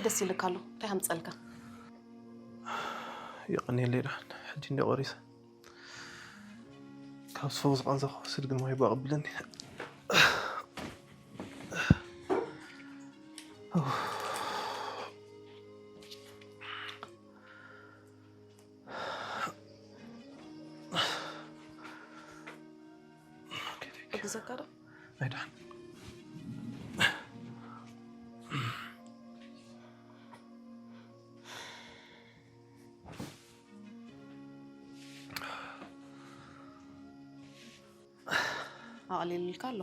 ደስ ኢልካ ኣሎ እንታይ ኣምጸልካ? የቐንየለይ ደሓን ሕጂ እንደ ቆሪሰ ካብ ስፈው ዝቐንዘ ክወስድ ግን ማይ ባቕብለኒ። ክግዘካ ዶ? ኣይደሓን። ኣቕሊልልካ ኣሎ።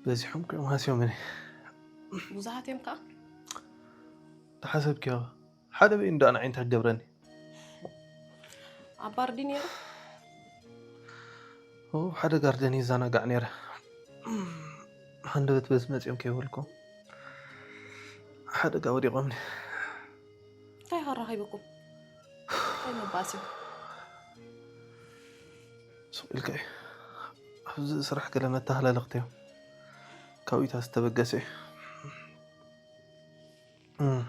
በዚሖም እዮም ሃስዮምኒ። ብዙሓት እዮም ከዓ። ተሓሰብክዮ ሓደ በይ እንዳ ንዓይንታ ክገብረኒ። ኣብ ባር ድዩ ነይሩ? ኦ፣ ሓደ ጋርደን ይዘናጋዕ ነይረ። ሃንደበት በዚ መጺኦም ከይበልኮ ሓደጋ ወዲቖምኒ። እንታይ ከራኺብኩም? እንታይ መባእሲ? ሱቕ ኢልካ እዩ። ኣብዚ ስራሕ ገለ መተሃላለኽቲ እዮም። ካብኡታ ዝተበገሰ እዩ። እም።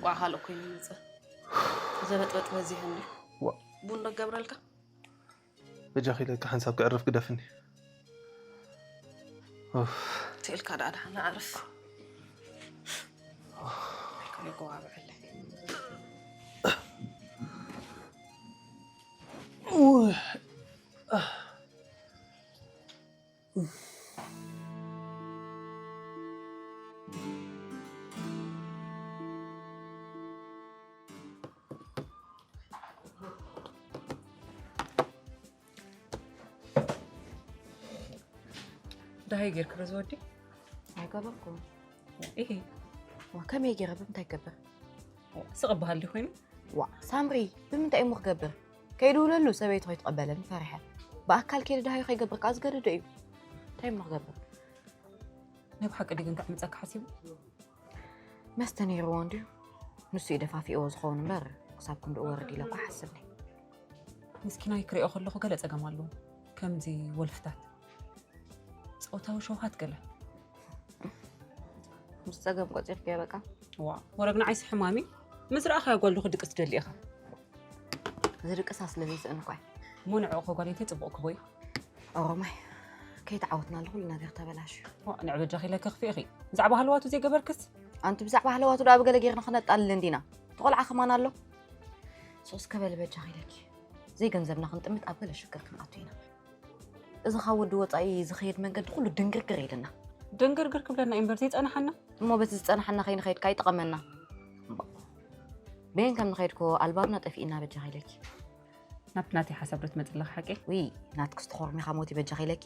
ቋዕ ካልእ ኮይኑ ይመጽእ። ዘበጥበጥ በዚሑ እንድዩ። ዋ። ቡን ዶ ገብረልካ? በጃኺ ኢለካ ሓንሳብ ክዕርፍ ግደፍኒ። ኡፍ። ትእልካ ደኣ ደሓን ኣዕርፍ። ኣይኮነ ጎባብዐለይ። ኡይ። ደሃይ ጌርክ ዶ ዝወዲ? ኣይገበርኩም። ኢሂ። ዋ፣ ከመይ ገይረ ብምንታይ ክገብር? ስቕ በሃል ድዩ ኮይኑ? ዋ፣ ሳምሪ፣ ብምንታይ እሞ ክገብር? ከይድውለሉ ሰበይቱ ከይትቐበለኒ ፈሪሐ። ብኣካል ከይደ ደሃዩ ከይገብር ከኣ ዝገደዶ እዩ። እንታይ እሞ ክገብር? ናይ ብሓቂ ድዩ ግን ከዕምጸካ ሓሲቡ? መስተ ነይርዎ እንድዩ። ንሱ እዩ ደፋፊእዎ ዝኸውን እምበር፣ ክሳብ ክንድኡ ወረድ ኢለ እኳ ሓስብኒ። ምስኪናይ ክሪኦ ከለኹ ገለ ጸገም ኣለዎ። ከምዚ ወልፍታት። ጾታዊ ሸውሃት ገለ። ምስ ጸገም ቆጺርክዮ በቃ። ዋ፣ ወረግ ንዓይስ ሕማሚ። ምስ ረኣኻዮ ጓል ዶ ክድቅስ ትደሊ ኢኻ? ዝድቅሳ ስለ ዘይስእን እኳ እዩ። እሞ ንዕኡ ከጓል እንተ ጽቡቕ ክቦይ። ኦሮማይ፣ ከይተዓወትናሉ ኩሉ ነገር ተበላሽዩ። ዋ፣ ንዕ በጃኺ ኢለ ከኽፍእኺ። ብዛዕባ ሃለዋቱ ዘይገበርክስ? ኣንቲ ብዛዕባ ሃለዋቱ ደኣ ብገለ ጌርና ክነጣልል እንዲና። እቲ ቆልዓ ከማን ኣሎ። ሶስ ከበል በጃኺ ኢለኪ። ዘይገንዘብና ክንጥምት ኣብ ገለ ሽግር ክንኣቱ ኢና። እዚ ካብ ወዲ ወጻኢ ዝኸይድ መንገዲ ኩሉ ድንግርግር ኢልና። ድንግርግር ክብለና እዩ እምበር ዘይጸንሓና። እሞ በቲ ዝጸንሓና ከይንኸይድ ካኣ ይጠቐመና። እምባ። በየን ከም ንኸይድ ኮ ኣልባብና ጠፊእና በጃኺ ኢለኪ። ናብቲ ናተይ ሓሳብ ዶ ትመጽእ ኣለኺ ሓቂ? ውይ፣ ናትክስ ተኾርሚኻ ሞት እዩ በጃኺ ኢለኪ።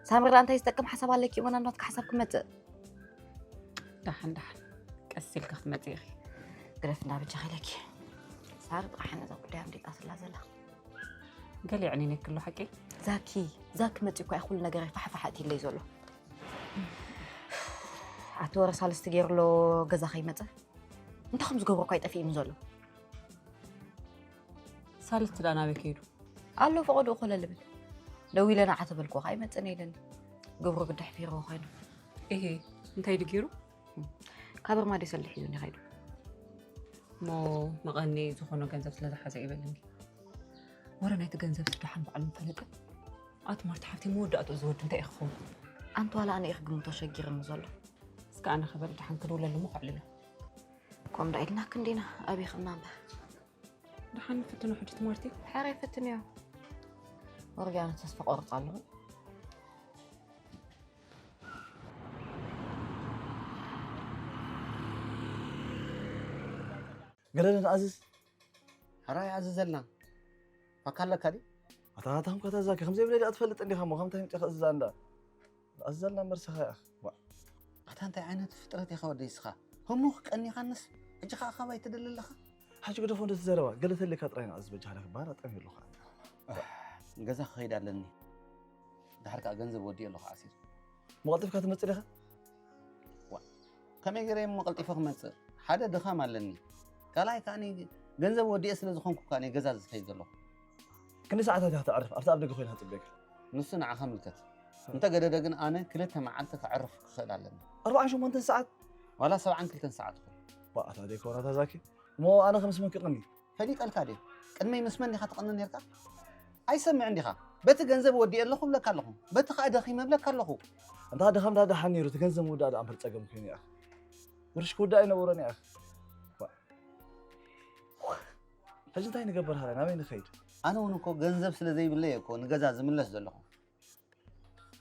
ሳምሪ ደኣ እንታይ ዝጠቅም ሓሳብ ኣለኪ እሞ ናብ ናትኪ ሓሳብ ክመጽእ? ደሓን ደሓን። ቀስ ኢልኪ ክትመጽኢ ኢኺ። ግደፍ እንዳ በጃኺ ኢለኪ። ሳሪ ጥራሕ ነዛ ጉዳይ ኣምሊጣ ስላ ዘላ። ገለ የዕኒነኪ ኣሎ ሓቂ? ዛኪ፣ ዛኪ መጺኡ እኳ እዩ ኩሉ ነገረይ ፋሕፋሕ ኣእትዩለይ ዘሎ። ኣቲ ወረ ሳልስቲ ገይሩ ኣሎ ገዛ ከይመጸ። እንታይ ከም ዝገብሮ እኳ ኣይጠፍእኒ ዘሎ። ሳልስቲ ደኣ ናበይ ከይዱ? ኣሎ ፈቐድኡ ኮለል ብል። ደዊለ ንዓ ተበልክዎ ከኣ ኣይመጽእን ኢለኒ። ግብሩ ግዲ ኣሕፊርዎ ኮይኑ። እሄ፣ እንታይ ድዩ ገይሩ? ካብ ርማዴ ሰልዲ ሒዙኒ ከይዱ። እሞ መቐኒ ዝኾኖ ገንዘብ ስለ ዝሓዘ እዩ በልኒ። ወረ ናይቲ ገንዘብ ስደሓን ባዕሉ ምፈለጠ። ኣቲ ማርቲ ሓፍቲ መወዳእትኡ ዝወዲ እንታይ እዩ ክኸውን? ኣንቲ ዋላ ኣነ እየ ክግምቶ ሸጊርኒ ዘሎ። እስከ ኣነ ክበል ደሓን ክድውለሉ እሞ ከዕልሎ። ከምኡ ዶ ኢልናክ እንዲና ኣበይ ኸምና እምበር። ደሓን ንፍትኖ ሕጂ ትምህርቲ? ሕራይ ፈትንዮ። ወርጊ ኣነ ተስፋ ቆርጽ ኣለኹ። ገለ ንኣዝዝ። ሕራይ ኣዝዘልና። ፋካ ኣለካ ድዩ? ኣታ ናታ ከም ካታ ዛኪ፣ ከምዘይ ብለይ ድኣ ትፈልጥ እንዲኻ እሞ፣ ከምታይ ምጤ ከእዝዛ እንዳ። ኣዘልና መርሰኻ ኢኻ። ዋ። ኣታ እንታይ ዓይነት ፍጥረት ኢኻ ወደይ እስኻ? ህሙኽ ቀኒኻንስ፣ ሕጂ ኸኣ ካባይ ትደሊ ኣለኻ? ሕጂ ግደፎ እንደዚ ዘረባ፣ ገለ ተልካ ጥራይ ንኣዝዝ በጃኻ ኢለ ክበሃል ኣጣሚ ኣለኹ። ገዛ ክኸይድ ኣለኒ። ድሓር ከኣ ገንዘብ ወዲእ ኣለኹ ዓሲር። መቐልጢፍካ ትመጽእ ዲኻ? ዋ፣ ከመይ ገይረ እሞ ቀልጢፈ ክመጽእ? ሓደ ድኻም ኣለኒ። ካልኣይ ከኣ ገንዘብ ወዲኤ ስለ ዝኾንኩ ከኣ ገዛ ዝኸይድ ዘለኹ። ክንደይ ሰዓታት ኢኻ ተዕርፍ? ኣብቲ ኣብ ደገ ኮይንካ ጽበየካ። ንሱ ንዓኻ ምልከት። እንተ ገደደ ግን ኣነ ክልተ መዓልቲ ከዕርፍ ክኽእል ኣለኒ። ኣርባዓን ሸሞንተን ሰዓት? ዋላ ሰብዓን ክልተን ሰዓት ይኹን። ባእታ ዘይኮነ እታ ዛኪ። እሞ ኣነ ከም ስመን ክቕኒ? ፈሊጠልካ ድየ? ቅድመይ ምስ መን ዲኻ ትቕኒ ኔርካ? ኣይሰምዕን ዲኻ? በቲ ገንዘብ ወዲኤ ኣለኹ እብለካ ኣለኹ። በቲ ኸኣ ደኺመ እብለካ ኣለኹ። ኣንታ ድኻም ዳ ደሓን ነይሩ፣ እቲ ገንዘብ ምውዳእ ደኣ እምበር ጸገም ኮይኑ ይኣኽ። ቅርሽ ክውዳእ ኣይነበሮን ይኣኽ። ዋ። ሕጂ እንታይ ንገብር ሃለ? ናበይ ንኸይድ? ኣነ እውን እኮ ገንዘብ ስለ ዘይብለይ እኮ ንገዛ ዝምለስ ዘለኹ።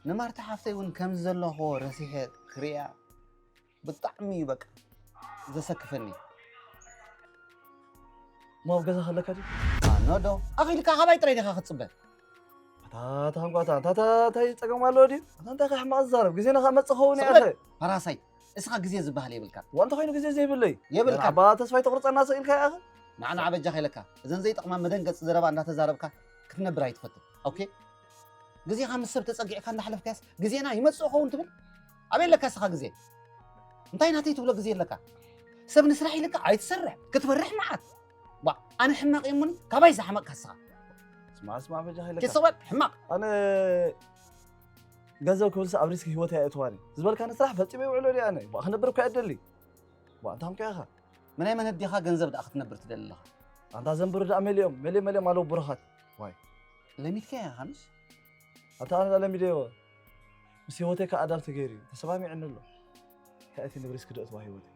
ንማርታ ሓፍተይ እውን ከምዚ ዘለኹዎ ረሲሐ ክርእያ ብጣዕሚ እዩ በቃ ዘሰክፈኒ። እሞ ኣብ ገዛ ከለካ ድዩ? ኣኖ ዶ? ኣኺልካ ካባይ ጥራይ ዲኻ ክትጽበ? ኣታ፣ ኣታ፣ እታ፣ እንታይ ጸገም ኣለዎ ድዩ? ኣታ፣ እንታይ ከ ሕማቕ ዝዛረብ? ግዜና ከኣ መጽእ ክኸውን እየ ስቕ በል፣ ኣኸ። ፓራሳይት። እስኻ ግዜ ዝበሃል የብልካ። ዋንተ ኮይኑ ግዜ ዘይብለይ? የብልካ። ኣባ ተስፋይ ተቑርጸና ስቕ ኢልካ እያ ኣኸ? ንዓ፣ ንዓ በጃኻ ኢለካ። እዘን ዘይጠቕማ መደንገጽ ዘረባ እንዳተዛረብካ ክትነብር ኣይትፈትን። ኦኬ? ግዜኻ ምስ ሰብ ተጸጊዕካ እንዳሕለፍካያስ ግዜና ይመጽእ ኸውን ትብል? ኣበይ ኣለካ እስኻ ግዜ? እንታይ ናተይ ትብሎ ግዜ ኣለካ? ሰብ ንስራሕ ኢልካ ኣይትሰርሕ፣ ክትበርሕ መዓት። ዋ፣ ኣነ ሕማቕ እየ እሞኒ፣ ካባይ ዝሓመቕካ እስኻ። ስማዕ፣ ስማዕ፣ በጃኻ ኢለካ። ኪድ ስቕ በል፣ ሕማቕ። ኣነ ገንዘብ ክብልስ ኣብ ሪስክ ህይወት እያ እትዋኒ። ዝበልካኒ ስራሕ ፈጺመ ይውዕሎ ድየ ኣነ? ዋ፣ ክነብር እኮ እየ ደሊ። ዋ፣ እንታይ ኮንካ ኢኻ? ምናይ መን ኣዲኻ ገንዘብ ደኣ ክትነብር ትደሊ ኣለኻ? ኣንታ ዘንብሩ ደኣ መሊኦም፣ መሊኦም፣ መሊኦም ኣለዉ ብሩኻት። ዋይ። ለሚድካያ ኢኻንስ? ኣታ ኣነ ለሚደዮ። ምስ ህይወተይ ከኣ ኣዳፕት ገይሩ እዩ። ተሰማሚዕኒ ኣሎ። እንታይ እቲ ንብሪስክ ደእትዋ ህይወተይ?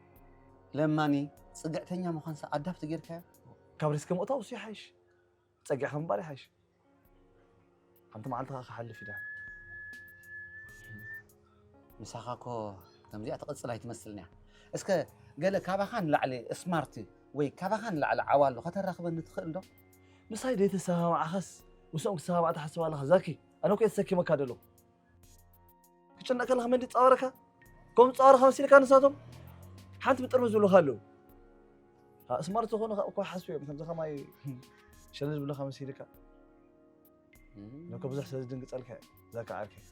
ለማኒ፣ ጽግዕተኛ ምዃንስ ኣዳፕት ጌርካዮ? ካብ ሪስክ ምእታው እሱ ይሓይሽ። ጸጊዕካ ምንባር ይሓይሽ። ሓንቲ መዓልቲ ከኣ ክሓልፍ እዩ ደሓን። ምሳኻ እኮ ከምዚኣ ትቕጽል ኣይትመስልን እያ። እስከ ገለ ካባኻ ንላዕሊ ስማርት ወይ ካባኻ ንላዕሊ ዓዋሉ ከተራኽበኒ ትኽእል ዶ? ምሳይ ደይተሰማማዕኻስ ምስኦም ክሰማማዕ ትሓስብ ኣለኻ ዛኪ? ኣነ እኮ እየ ተሰኪመካ ዘለኹ። ክጭነቕ ከለኻ መን ድጻወረካ? ከም ዝጻወረኻ መሲልካ ንሳቶም ሓንቲ ብጥርሚ ዝብሉኻ ኣለዉ። ኣ፣ ስማርት ዝኾኑ እኮ ሓስቡ እዮም። ከምዚ ከማይ ሸለል ዝብሉኻ መሲልካ። እም። ነኮ ብዙሕ ስለ ዝድንግጸልካ እየ፣ ዛኪ ዓርከይ።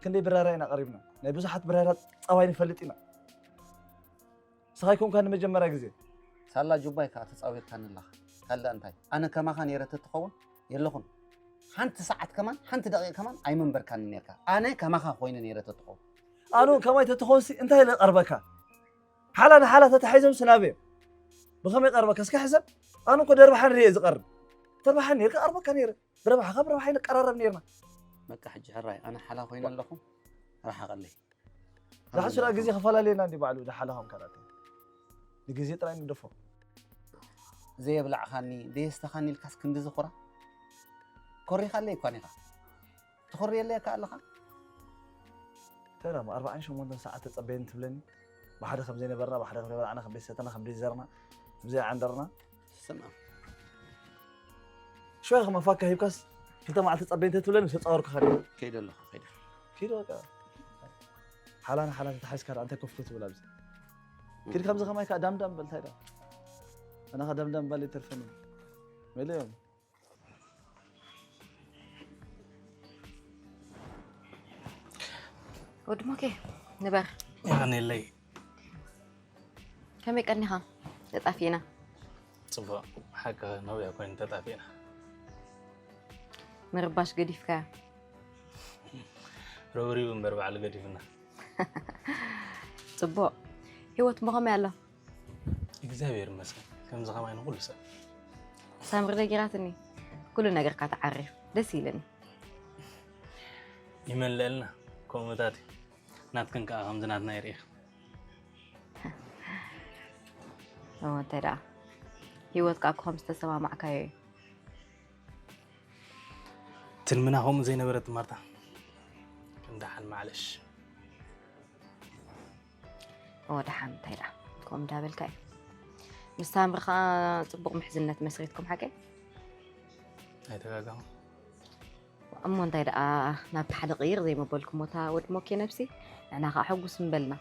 ክንደይ ብራራ ኢና ቀሪብና። ናይ ብዙሓት ብራራ ጸባይ ንፈልጥ ኢና። ንስኻ ኣይኮንካን ንመጀመርያ ግዜ። ሳላ ጁባይ ከኣ ተጻዊርካኒ ኣለኻ። ካልእ እንታይ? ኣነ ከማኻ ነይረ ተትኸውን የለኹን። ሓንቲ ሰዓት ከማን፣ ሓንቲ ደቂቕ ከማን ኣይመንበርካኒ ነይርካ። ኣነ ከማኻ ኮይነ ነይረ ተትኸውን። ኣነ እውን ከማይ ተትኾንሲ እንታይ ኢለ ቀርበካ? ሓላ ንሓላ ተታሒዞም ስናብ እዮም። ብኸመይ ቀርበካ? እስከ ሕሰብ። ኣነ እኮ ደርባሓኒ ርየ ዝቐርብ። ተርባሓኒ ነይርካ ቀርበካ ነይረ። ብረብሓኻ ብረብሓይ ንቀራረብ ነይርና። በቃ ሕጂ ሕራይ፣ ኣነ ሓላ ኮይነ ኣለኹ። ርሓቐለይ። ዝሓሱ ደኣ ግዜ ክፈላለየና እንዲ ባዕሉ፣ ደሓላኹም ካልኣት። ንግዜ ጥራይ ንደፎ። ዘየብላዕኻኒ፣ ዘየስተኻኒ ኢልካስ ክንዲ ዝኹራ? ኮሪኻለይ እኳ ኒኻ። ትኾርየለይ እካ ኣለኻ? ተራ እሞ ኣርባዓን ሸሞንተን ሰዓት ተጸበየኒ ትብለኒ? ብሓደ ከም ዘይነበርና፣ ብሓደ ከም ዘይበላዕና፣ ከም ዘይሰተና፣ ከም ዘይዘርና፣ ከም ዘይዓንደርና። ስማ። ሽወያ ከማን ፋካ ሂብካስ፣ ክልተ መዓልቲ ጸበይ እንተ ትብለኒ፣ ምስ ተጻወርኩኻ ነይረ። ከይደ ኣለኹ፣ ከይደ። ኪድ በቃ። ሓላን ሓላን ተታሒዝካ ደኣ እንታይ ኮፍ ክትብል ኣብዚ? ኪድ ከምዚ ከማይ ከኣ ዳምዳም በል፣ እንታይ ደኣ? ኣነ ከኣ ዳምዳም ባል ይተርፈኒ። መለዮም። ወዲ ሞኬ፣ ንበር። የቐንየለይ። ከመይ ቀኒኻ? ተጣፊእና። ጽቡቕ፣ ሓቂ ነዊሕ ኮይኑ ተጣፊእና። ምርባሽ ገዲፍካዮ። ረብሪቡ እምበር ባዕሉ ገዲፍና። ጽቡቕ። ህይወት እሞ ከመይ ኣሎ? እግዚኣብሔር ይመስገን። ከምዚ ከማይ ንኹሉ ሰብ። ሳምሪ ነጊራትኒ። ኩሉ ነገርካ ተዓሪፍ። ደስ ኢልኒ። ይመልአልና። ከምኡታት እዩ። ናትክን ከኣ ከምዚ ናትና ይርኢኽ። እዎ፣ እንታይ ደኣ? ህይወት ከኣ እኮ ከም ዝተሰማማዕካዮ እዩ። ትልምና ከምኡ ዘይነበረት ማርታ። ደሓን ማዕለሽ። እዎ፣ ደሓን እንታይ ደኣ? ከምኡ እንዳበልካ እዩ። ምስ ሳምሪ ከኣ ጽቡቕ ምሕዝነት መስሪትኩም ሓቀይ? ኣይተጋገኹም። እሞ እንታይ ደኣ ናብቲ ሓደ ቅይር ዘይመበልኩሞ እታ ወዲ ሞኬ ነብሲ፣ ንሕና ከኣ ሕጉስ ምበልና።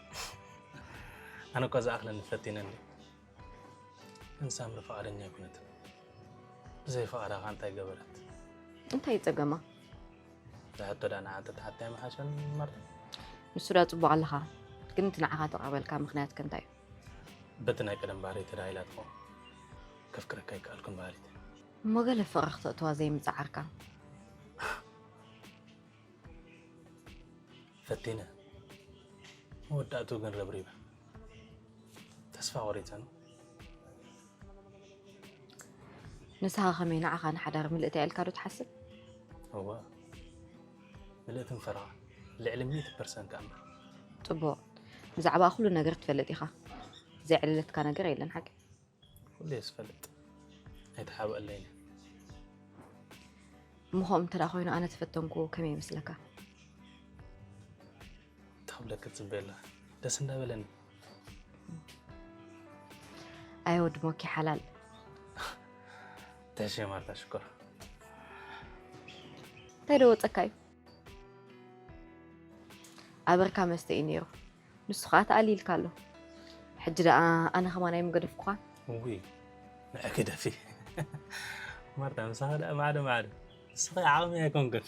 ኣነ እኳ ዝኣኽለኒ ፈቲነ እንድየ። ግን ሳምሪ ፍቓደኛ ኣይኮነትን። ብዘይ ፍቓዳ ከኣ እንታይ ገበረት? እንታይ እዩ ጸገማ? ዝሓቶ ደኣ ንዓ እንተትሓትያ ምሓሸኒ ማርታ። ንሱ ደኣ ጽቡቕ ኣለኻ። ግን እቲ ንዓኻ ተቕርበልካ ምኽንያት ከ እንታይ እዩ? በቲ ናይ ቀደም ባህሪ ተዳሂላ ትኸውን። ከፍቅረካ ኣይከኣልኩን በሃሊት እያ። እሞ ገለ ፍቕሪ ክተእትዋ ዘይምጽዓርካ? ፈቲነ። መወዳእትኡ ግን ረብሪበ። እታ ተስፋ ቆሪጸ ነው። ንስኻ ከመይ ንዓኻ ንሓዳር ምልእቲ ኢልካ ዶ ትሓስብ? እወ፣ ምልእቲ ምፈረኻ ልዕሊ ሚእቲ ፐርሰንት እምበር። ጽቡቕ፣ ብዛዕባ ኩሉ ነገር ትፈልጥ ኢኻ። ዘየዕለለትካ ነገር የለን ሓቂ። ኩሉ እየ ዝፈልጥ፣ ኣይተሓብአለይን። እሞ ከምኡ እንተ ደኣ ኮይኑ ኣነ ተፈተንኩ ከመይ ይመስለካ? እንታይ ክብለኪ ትጽበይ ኣለኺ? ደስ እንዳበለኒ። ኣየ ወዲ ሞኪ ሓላል። ትሕሺ ማርታ ሽኮር። እንታይ ዶ ወጸካ እዩ? ኣበርካ መስተ እዩ ነይሩ፣ ንሱ ከዓ ተኣሊልካ ኣሎ። ሕጂ ደኣ ኣነ ከማን ኣይምገደፍኩኻን። ውይ ንዕኪ ደፊ። ማርታ ምሳኺ ደኣ ማዕዶ ማዕዶ፣ ንስኺ ዓቕሚ ኣይኮንክን።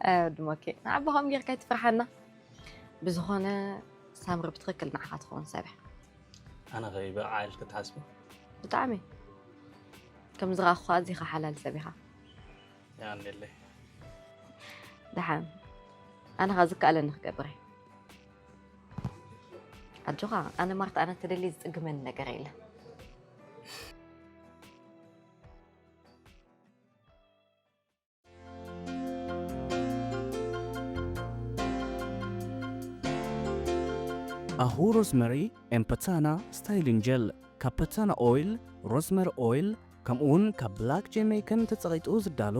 ኣይ ወዲ ሞኬ፣ ንዓባ ከምኡ ጌርካ ኣይትፍርሓና። ብዝኾነ ሳምሪ ብትኽክል ንዓኻ ትኸውን ሰብ እያ። ኣነ ኸ ይበቕዓ ኢልኪ ትሓስቢ? ብጣዕሚ። ከም ዝረኣኹኻ ኣዚኻ ሓላል ሰብ ኢኻ። የቐንየለይ። ደሓን፣ ኣነ ኸኣ ዝከኣለኒ ክገብር እየ። ኣጆኻ፣ ኣነ ማርታ ኣነ ተደልየ ዝጽግመኒ ነገር የለን። ኣሁ ሮዝመሪ ኤን ፐታና ስታይሊንግ ጀል፣ ካብ ፐታና ኦይል፣ ሮዝመሪ ኦይል፣ ከምኡውን ካብ ብላክ ጄሜይከን ተጸቒጡ ዝዳሎ፣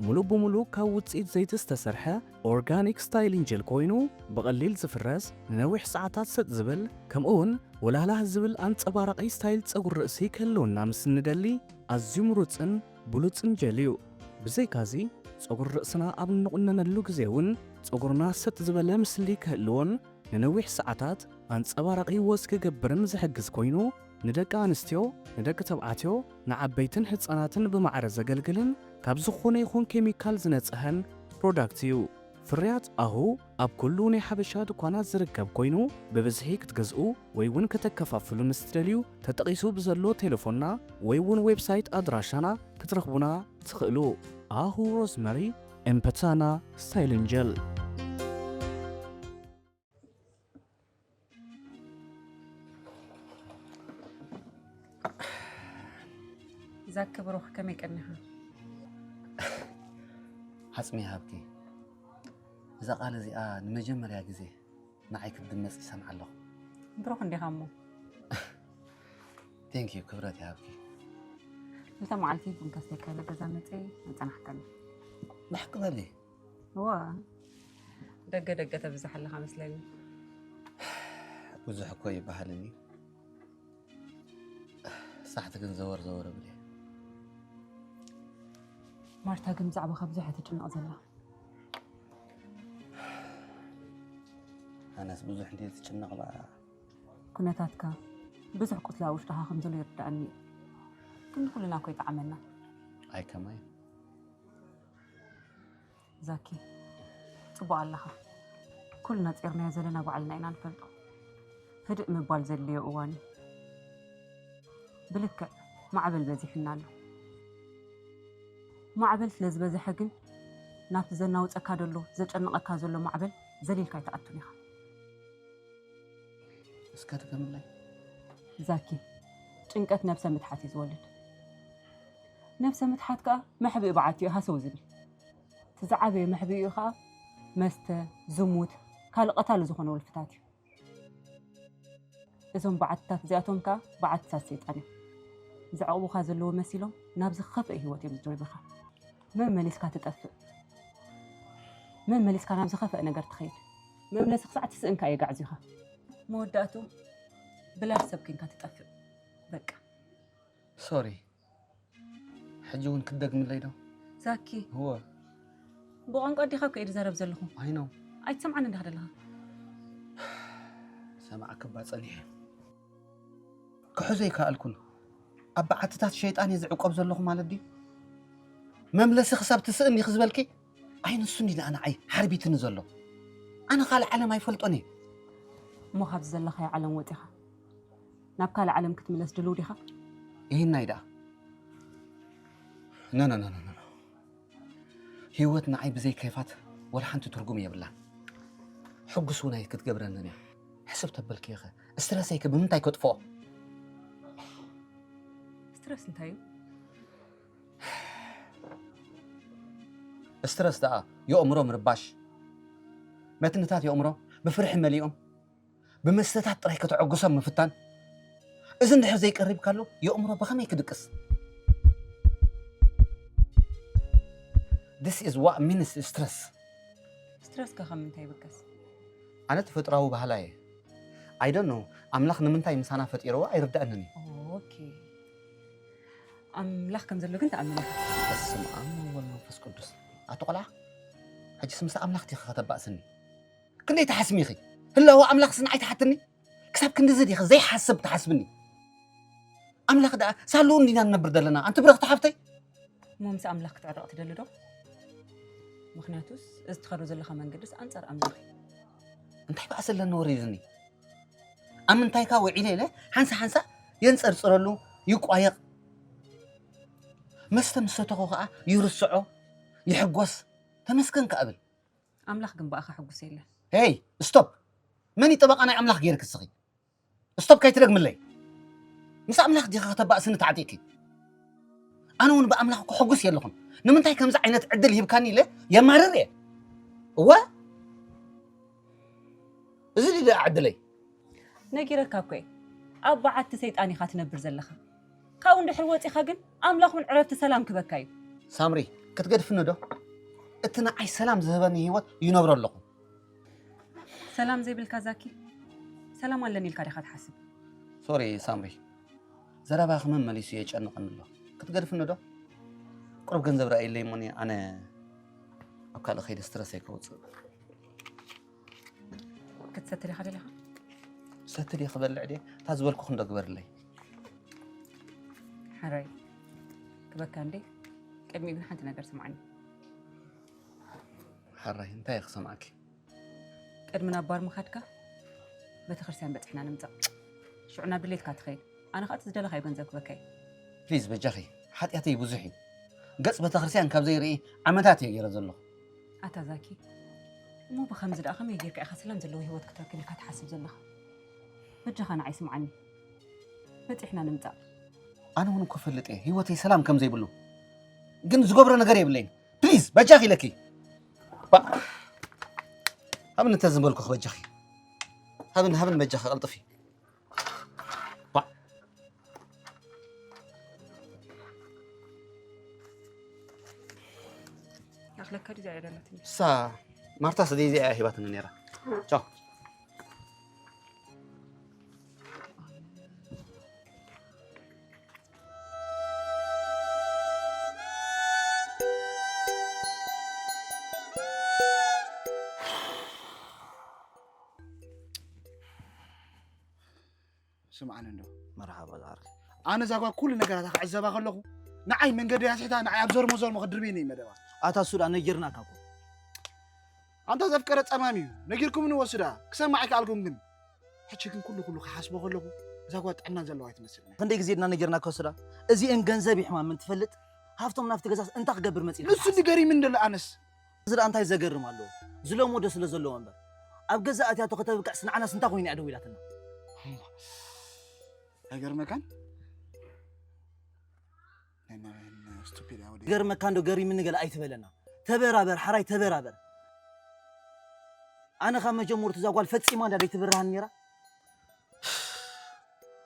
ሙሉእ ብሙሉእ ካብ ውጽኢት ዘይቲ ዝተሰርሐ ኦርጋኒክ ስታይሊንግ ጀል ኮይኑ፣ ብቐሊል ዝፍረስ፣ ንነዊሕ ሰዓታት ሰጥ ዝብል፣ ከምኡውን ወላህላህ ዝብል ኣንጸባራቒ ስታይል ጸጉሪ ርእሲ ክህልወና ምስ እንደሊ፣ ኣዝዩ ምሩጽን ብሉጽን ጀል እዩ። ብዘይካዚ፣ ጸጉሪ ርእስና ኣብ እንቑነነሉ ግዜ እውን ጸጉርና ሰጥ ዝበለ ምስሊ ክህልዎን ንነዊሕ ሰዓታት ኣንጸባራቒ ወዝ ክገብርን ዝሕግዝ ኮይኑ፣ ንደቂ ኣንስትዮ፣ ንደቂ ተባዕትዮ፣ ንዓበይትን ህጻናትን ብማዕረ ዘገልግልን ካብ ዝኾነ ይኹን ኬሚካል ዝነጽሀን ፕሮዳክት እዩ። ፍርያት ኣሁ ኣብ ኩሉ ናይ ሓበሻ ድኳናት ዝርከብ ኮይኑ፣ ብብዝሒ ክትገዝኡ ወይ እውን ከተከፋፍሉ ምስ ትደልዩ፣ ተጠቒሱ ብዘሎ ቴሌፎንና ወይ እውን ዌብሳይት ኣድራሻና ክትረኽቡና ትኽእሉ። ኣሁ ሮዝመሪ ኤን ፐታና ስታይሊንግ ጀል። ዛኪ ብሩኽ፣ ከመይ ቀኒኻ? ዓጽሚ ይሃብኪ። እዛ ቃል እዚኣ ንመጀመርያ ግዜ ንዓይ ክትድመጽ ይሰምዓ ኣለኹ። ብሩኽ እንዲኻ እሞ። ቴንክ ዩ፣ ክብረት ይሃብኪ። ክልተ መዓልቲ ቡን ከስተይካ ኢለ ገዛ መጽየ ምጸናሕካኒ። ብሓቂ በሊ። እዋ፣ ደገ ደገ ተብዝሕ ኣለኻ መስለኒ። ብዙሕ እኮ ይበሃልኒ። ሳሕቲ ግን ዘወር ዘወር እብል እየ። ማርታ ግን ብዛዕባኻ ብዙሕ እያ ትጭነቕ ዘላ። ኣነስ ብዙሕ እንድየ ዝጭነቕ በኣ። ኩነታትካ ብዙሕ ቁስሊ ኣብ ውሽጥኻ ከም ዘሎ ይርድኣኒ እዩ። ግን ንኹልና እኮ ይጠዓመና። ኣይ ከማይ። ዛኪ፣ ጽቡቕ ኣለኻ። ኩልና ጼርናዮ ዘለና ባዕልና ኢና ንፈልጦ። ህድእ ምባል ዘድልዮ እዋን እዩ። ብልክዕ ማዕበል በዚሕና ኣሎ። ማዕበል ስለ ዝበዝሐ ግን ናብቲ ዘናውጸካ ደሎ ዘጨንቐካ ዘሎ ማዕበል ዘሊልካ ኣይትኣቱን ኢኻ። እስከ ድገምለይ። ዛኪ፣ ጭንቀት ነብሰ ምትሓት እዩ ዝወልድ። ነብሰ ምትሓት ከኣ መሕብኢ በዓቲ እዩ ሃሰው ዝብል። እቲ ዝዓበየ መሕብኢኡ ከኣ መስተ፣ ዝሙት፣ ካልእ ቀታሊ ዝኾነ ወልፍታት እዩ። እዞም በዓትታት እዚኣቶም ከኣ በዓትታት ሰይጣን እዮም። ዘዕቑቡኻ ዘለዉ መሲሎም ናብ ዝኸፍአ ህይወት እዮም ዝድርብኻ። መመሊስካ ትጠፍእ። መመሊስካ ናብ ዝኸፍአ ነገር ትኸይድ። መምለሲ ክሳዕ ትስእንካ የጋዕዙኻ። መወዳእቱ ብላሽ ሰብ ኮይንካ ትጠፍእ። በቃ። ሶሪ፣ ሕጂ እውን ክትደግምለይ ዶ? ዛኪ፣ እወ። ብቋንቋ ኣዴኻ እኮ እየ ዝዛረብ ዘለኹ። ኣይ ነው። ኣይትሰምዓኒ እንዲኻ ዘለኻ። ሰማዕኪ እባ ጸኒሐ ክሕዞ ኣይከኣልኩን። ኣብ በዓትታት ሸይጣን እየ ዝዕቆብ ዘለኹ ማለት ድዩ? መምለሲ ክሳብ ትስእን ኢኺ ዝበልኪ? ኣይ ንሱ እንዲ ደኣ ንዓይ ሓርቢትኒ ዘሎ። ኣነ ካልእ ዓለም ኣይፈልጦን እየ። እሞ ካብዚ ዘለኻዮ ዓለም ወጺኻ ናብ ካልእ ዓለም ክትምለስ ድልው ዲኻ? ይህናይ ደኣ። ኖ ኖ ኖ ኖ ኖ። ህይወት ንዓይ ብዘይ ኬፋት ወላ ሓንቲ ትርጉም የብላን። ሕጉስ እውን ኣይክትገብረንን እያ። ሕስብ ተበልክዮ ኸ ስትረሰይ ከ ብምንታይ ከጥፍኦ? ስትረስ እንታይ እዩ? ስትረስ ደኣ የእምሮ ምርባሽ፣ መትንታት የእምሮ ብፍርሒ መሊኦም ብመስተታት ጥራይ ከተዐግሶም ምፍታን። እዚ እንድሕር ዘይቀሪብካሉ የእምሮ ብኸመይ ክድቅስ? This is what means stress. ስትረስ ከ ካብ ምንታይ ይብገስ? ኣነ ተፈጥራዊ ባህላ እየ። I don't know ኣምላኽ ንምንታይ ምሳና ፈጢርዎ ኣይርዳእንን እዩ። ኦኬ ኣምላኽ ከም ዘሎ ግን ተኣምን ኢኻ? በስመ ኣብ ወወልድ መንፈስ ቅዱስ። ኣቶ ቆልዓ ሕጂስ ምስ ኣምላኽ ዲኺ ከተባእስኒ? ክንደይ ትሓስሚ ኢኺ? ህላወ ኣምላኽስ ንዓይ ትሓትኒ? ክሳብ ክንድዚ ዲኺ ዘይሓስብ ትሓስብኒ? ኣምላኽ ደኣ ሳልኡ እንዲና ንነብር ዘለና ኣንቲ ብርኽቲ ሓፍተይ። እሞ ምስ ኣምላኽ ክትዕረቕ ትደሊ ዶ? ምኽንያቱስ እዚ ትኸዶ ዘለኻ መንገድስ ኣንጻር ኣምላኽ እዩ። እንታይ ባእሲ ኣለኒ ወሪድኒ? ኣብ ምንታይካ ውዒለ ኢለ ሓንሳ ሓንሳ የንጸርጽረሉ፣ ይቋየቕ። መስተ ምስ ሰተኹ ከኣ ይርስዖ፣ ይሕጎስ። ተመስገን ከኣ እብል። ኣምላኽ ግን ብኣኻ ሕጉስ የለን። ሄይ ስቶፕ! መን እዩ ጠበቓ ናይ ኣምላኽ ገይርክ እስኺ? ስቶፕ ከይትደግምለይ። ምስ ኣምላኽ ዲኻ ከተባእስኒ ተዓጢቕኪ? ኣነ እውን ብኣምላኽ እኮ ሕጉስ የለኹን። ንምንታይ ከምዚ ዓይነት ዕድል ሂብካኒ ኢለ የማርር እየ። እወ እዚ ድዩ ደኣ ዕድለይ? ነጊረካ እኮ እየ ኣብ በዓቲ ሰይጣን ኢኻ ትነብር ዘለኻ። ካብኡ እንድሕር ወፂኻ ግን ኣምላኽ እውን ዕረፍቲ ሰላም ክበካ እዩ። ሳምሪ ክትገድፍኒ ዶ? እቲ ንዓይ ሰላም ዝህበኒ ህይወት ይነብሮ ኣለኹ። ሰላም ዘይብልካ ዛኪ ሰላም ኣለኒ ኢልካ ዲኻ ትሓስብ? ሶሪ ሳምሪ፣ ዘረባኺ መመሊሱ የጨንቐኒ ኣሎ። ክትገድፍኒ ዶ? ቁሩብ ገንዘብ ረኣይለይ እሞኒ ኣነ ኣብ ካልእ ከይደ ስትረሰይ ከውፅእ። ክትሰቲ ዲኻ ደሊኻ? ሰቲ ድየ ክበልዕ ድየ? እታ ዝበልኩኺ እንዶ ግበርለይ። ሕራይ ክበካ እንዴ? ቅድሚኡ ግን ሓንቲ ነገር ስምዓኒ። ሕራይ እንታይ እየ ክሰምዓኪ? ቅድሚ ናብ ባር ምኻድካ ቤተክርስትያን በፂሕና ንምፃእ። ሽዑ ናብ ድሌትካ ትኸይድ። ኣነ ከዓ እቲ ዝደለኻዮ ገንዘብ ክበካ እየ። ፕሊዝ በጃኺ ሓጢኣተይ ብዙሕ እዩ። ገፅ ቤተክርስትያን ካብ ዘይርኢ ዓመታት እየ ገይረ ዘለኹ። ኣታ ዛኪ እሞ ብኸምዚ ደኣ ከመይ ጌርካ ኢኻ ሰላም ዘለዎ ህይወት ክትረክብ ኢልካ ትሓስብ ዘለኻ? በጃኻ ንዓይ ስምዓኒ። በፂሕና ንምፃእ። ኣነ እውን እኮ ፈልጥ እየ ህይወተይ ሰላም ከም ዘይብሉ፣ ግን ዝገብሮ ነገር የብለይን። ፕሊዝ በጃኺ ኢለኪ። ባ- ሃብኒ እንተ ዝበልኩ በጃኺ። ሃብኒ ሃብኒ በጃኺ ቀልጥፊ። ባ- ኣኽለካ ድዩ እዚኣ ደላትኒ? እሳ ማርታ ስደይ እዚኣ እያ ሂባትኒ ነይራ። ቻው። ስምዓኒ እንዶ መርሓባ ዝዓርከይ። ኣነ እዛ ጓል ኩሉ ነገራታ ክዕዘባ ከለኹ ንዓይ መንገዲ ኣስሒታ ንዓይ ኣብ ዘርሞ ዘርሞ ክድርብየኒ እዩ መደባ። ኣታ ሱዳ ነጊርናካ እኮ። ኣንታ ዘፍቀረ ጸማም እዩ ነጊርኩምኒ ወስዳ ክሰማዕ ኣይከኣልኩም ግን ሕጂ ግን ኩሉ ኩሉ ክሓስቦ ከለኹ እዛ ጓል ጥዕና ዘለዋ ኣይትመስልን። ክንደይ ግዜ ድና ነጊርናካ ሱዳ እዚኤን ገንዘብ ይሕማምን ትፈልጥ ሃፍቶም ናብቲ ገዛስ እንታይ ክገብር መጺእካ ንሱ ንገሪምን ደሎ ኣነስ እዚ ደኣ እንታይ ዘገርም ኣለዎ ዝለምዶ ስለ ዘለዎ እምበር ኣብ ገዛ ኣትያቶ ከተብቅዕስ ንዓናስ እንታይ ኮይኑ እያ ደዊላትና ኣይገርመካን ስቱፒድ ኣወደ ገርመካ እንዶ ገሪምኒ ገለ ኣይትበለና ተበራበር ሓራይ ተበራበር ኣነ ካብ መጀመርቱ እዛ ጓል ፈጺማ እንዳ ደይትብርሃን ነይራ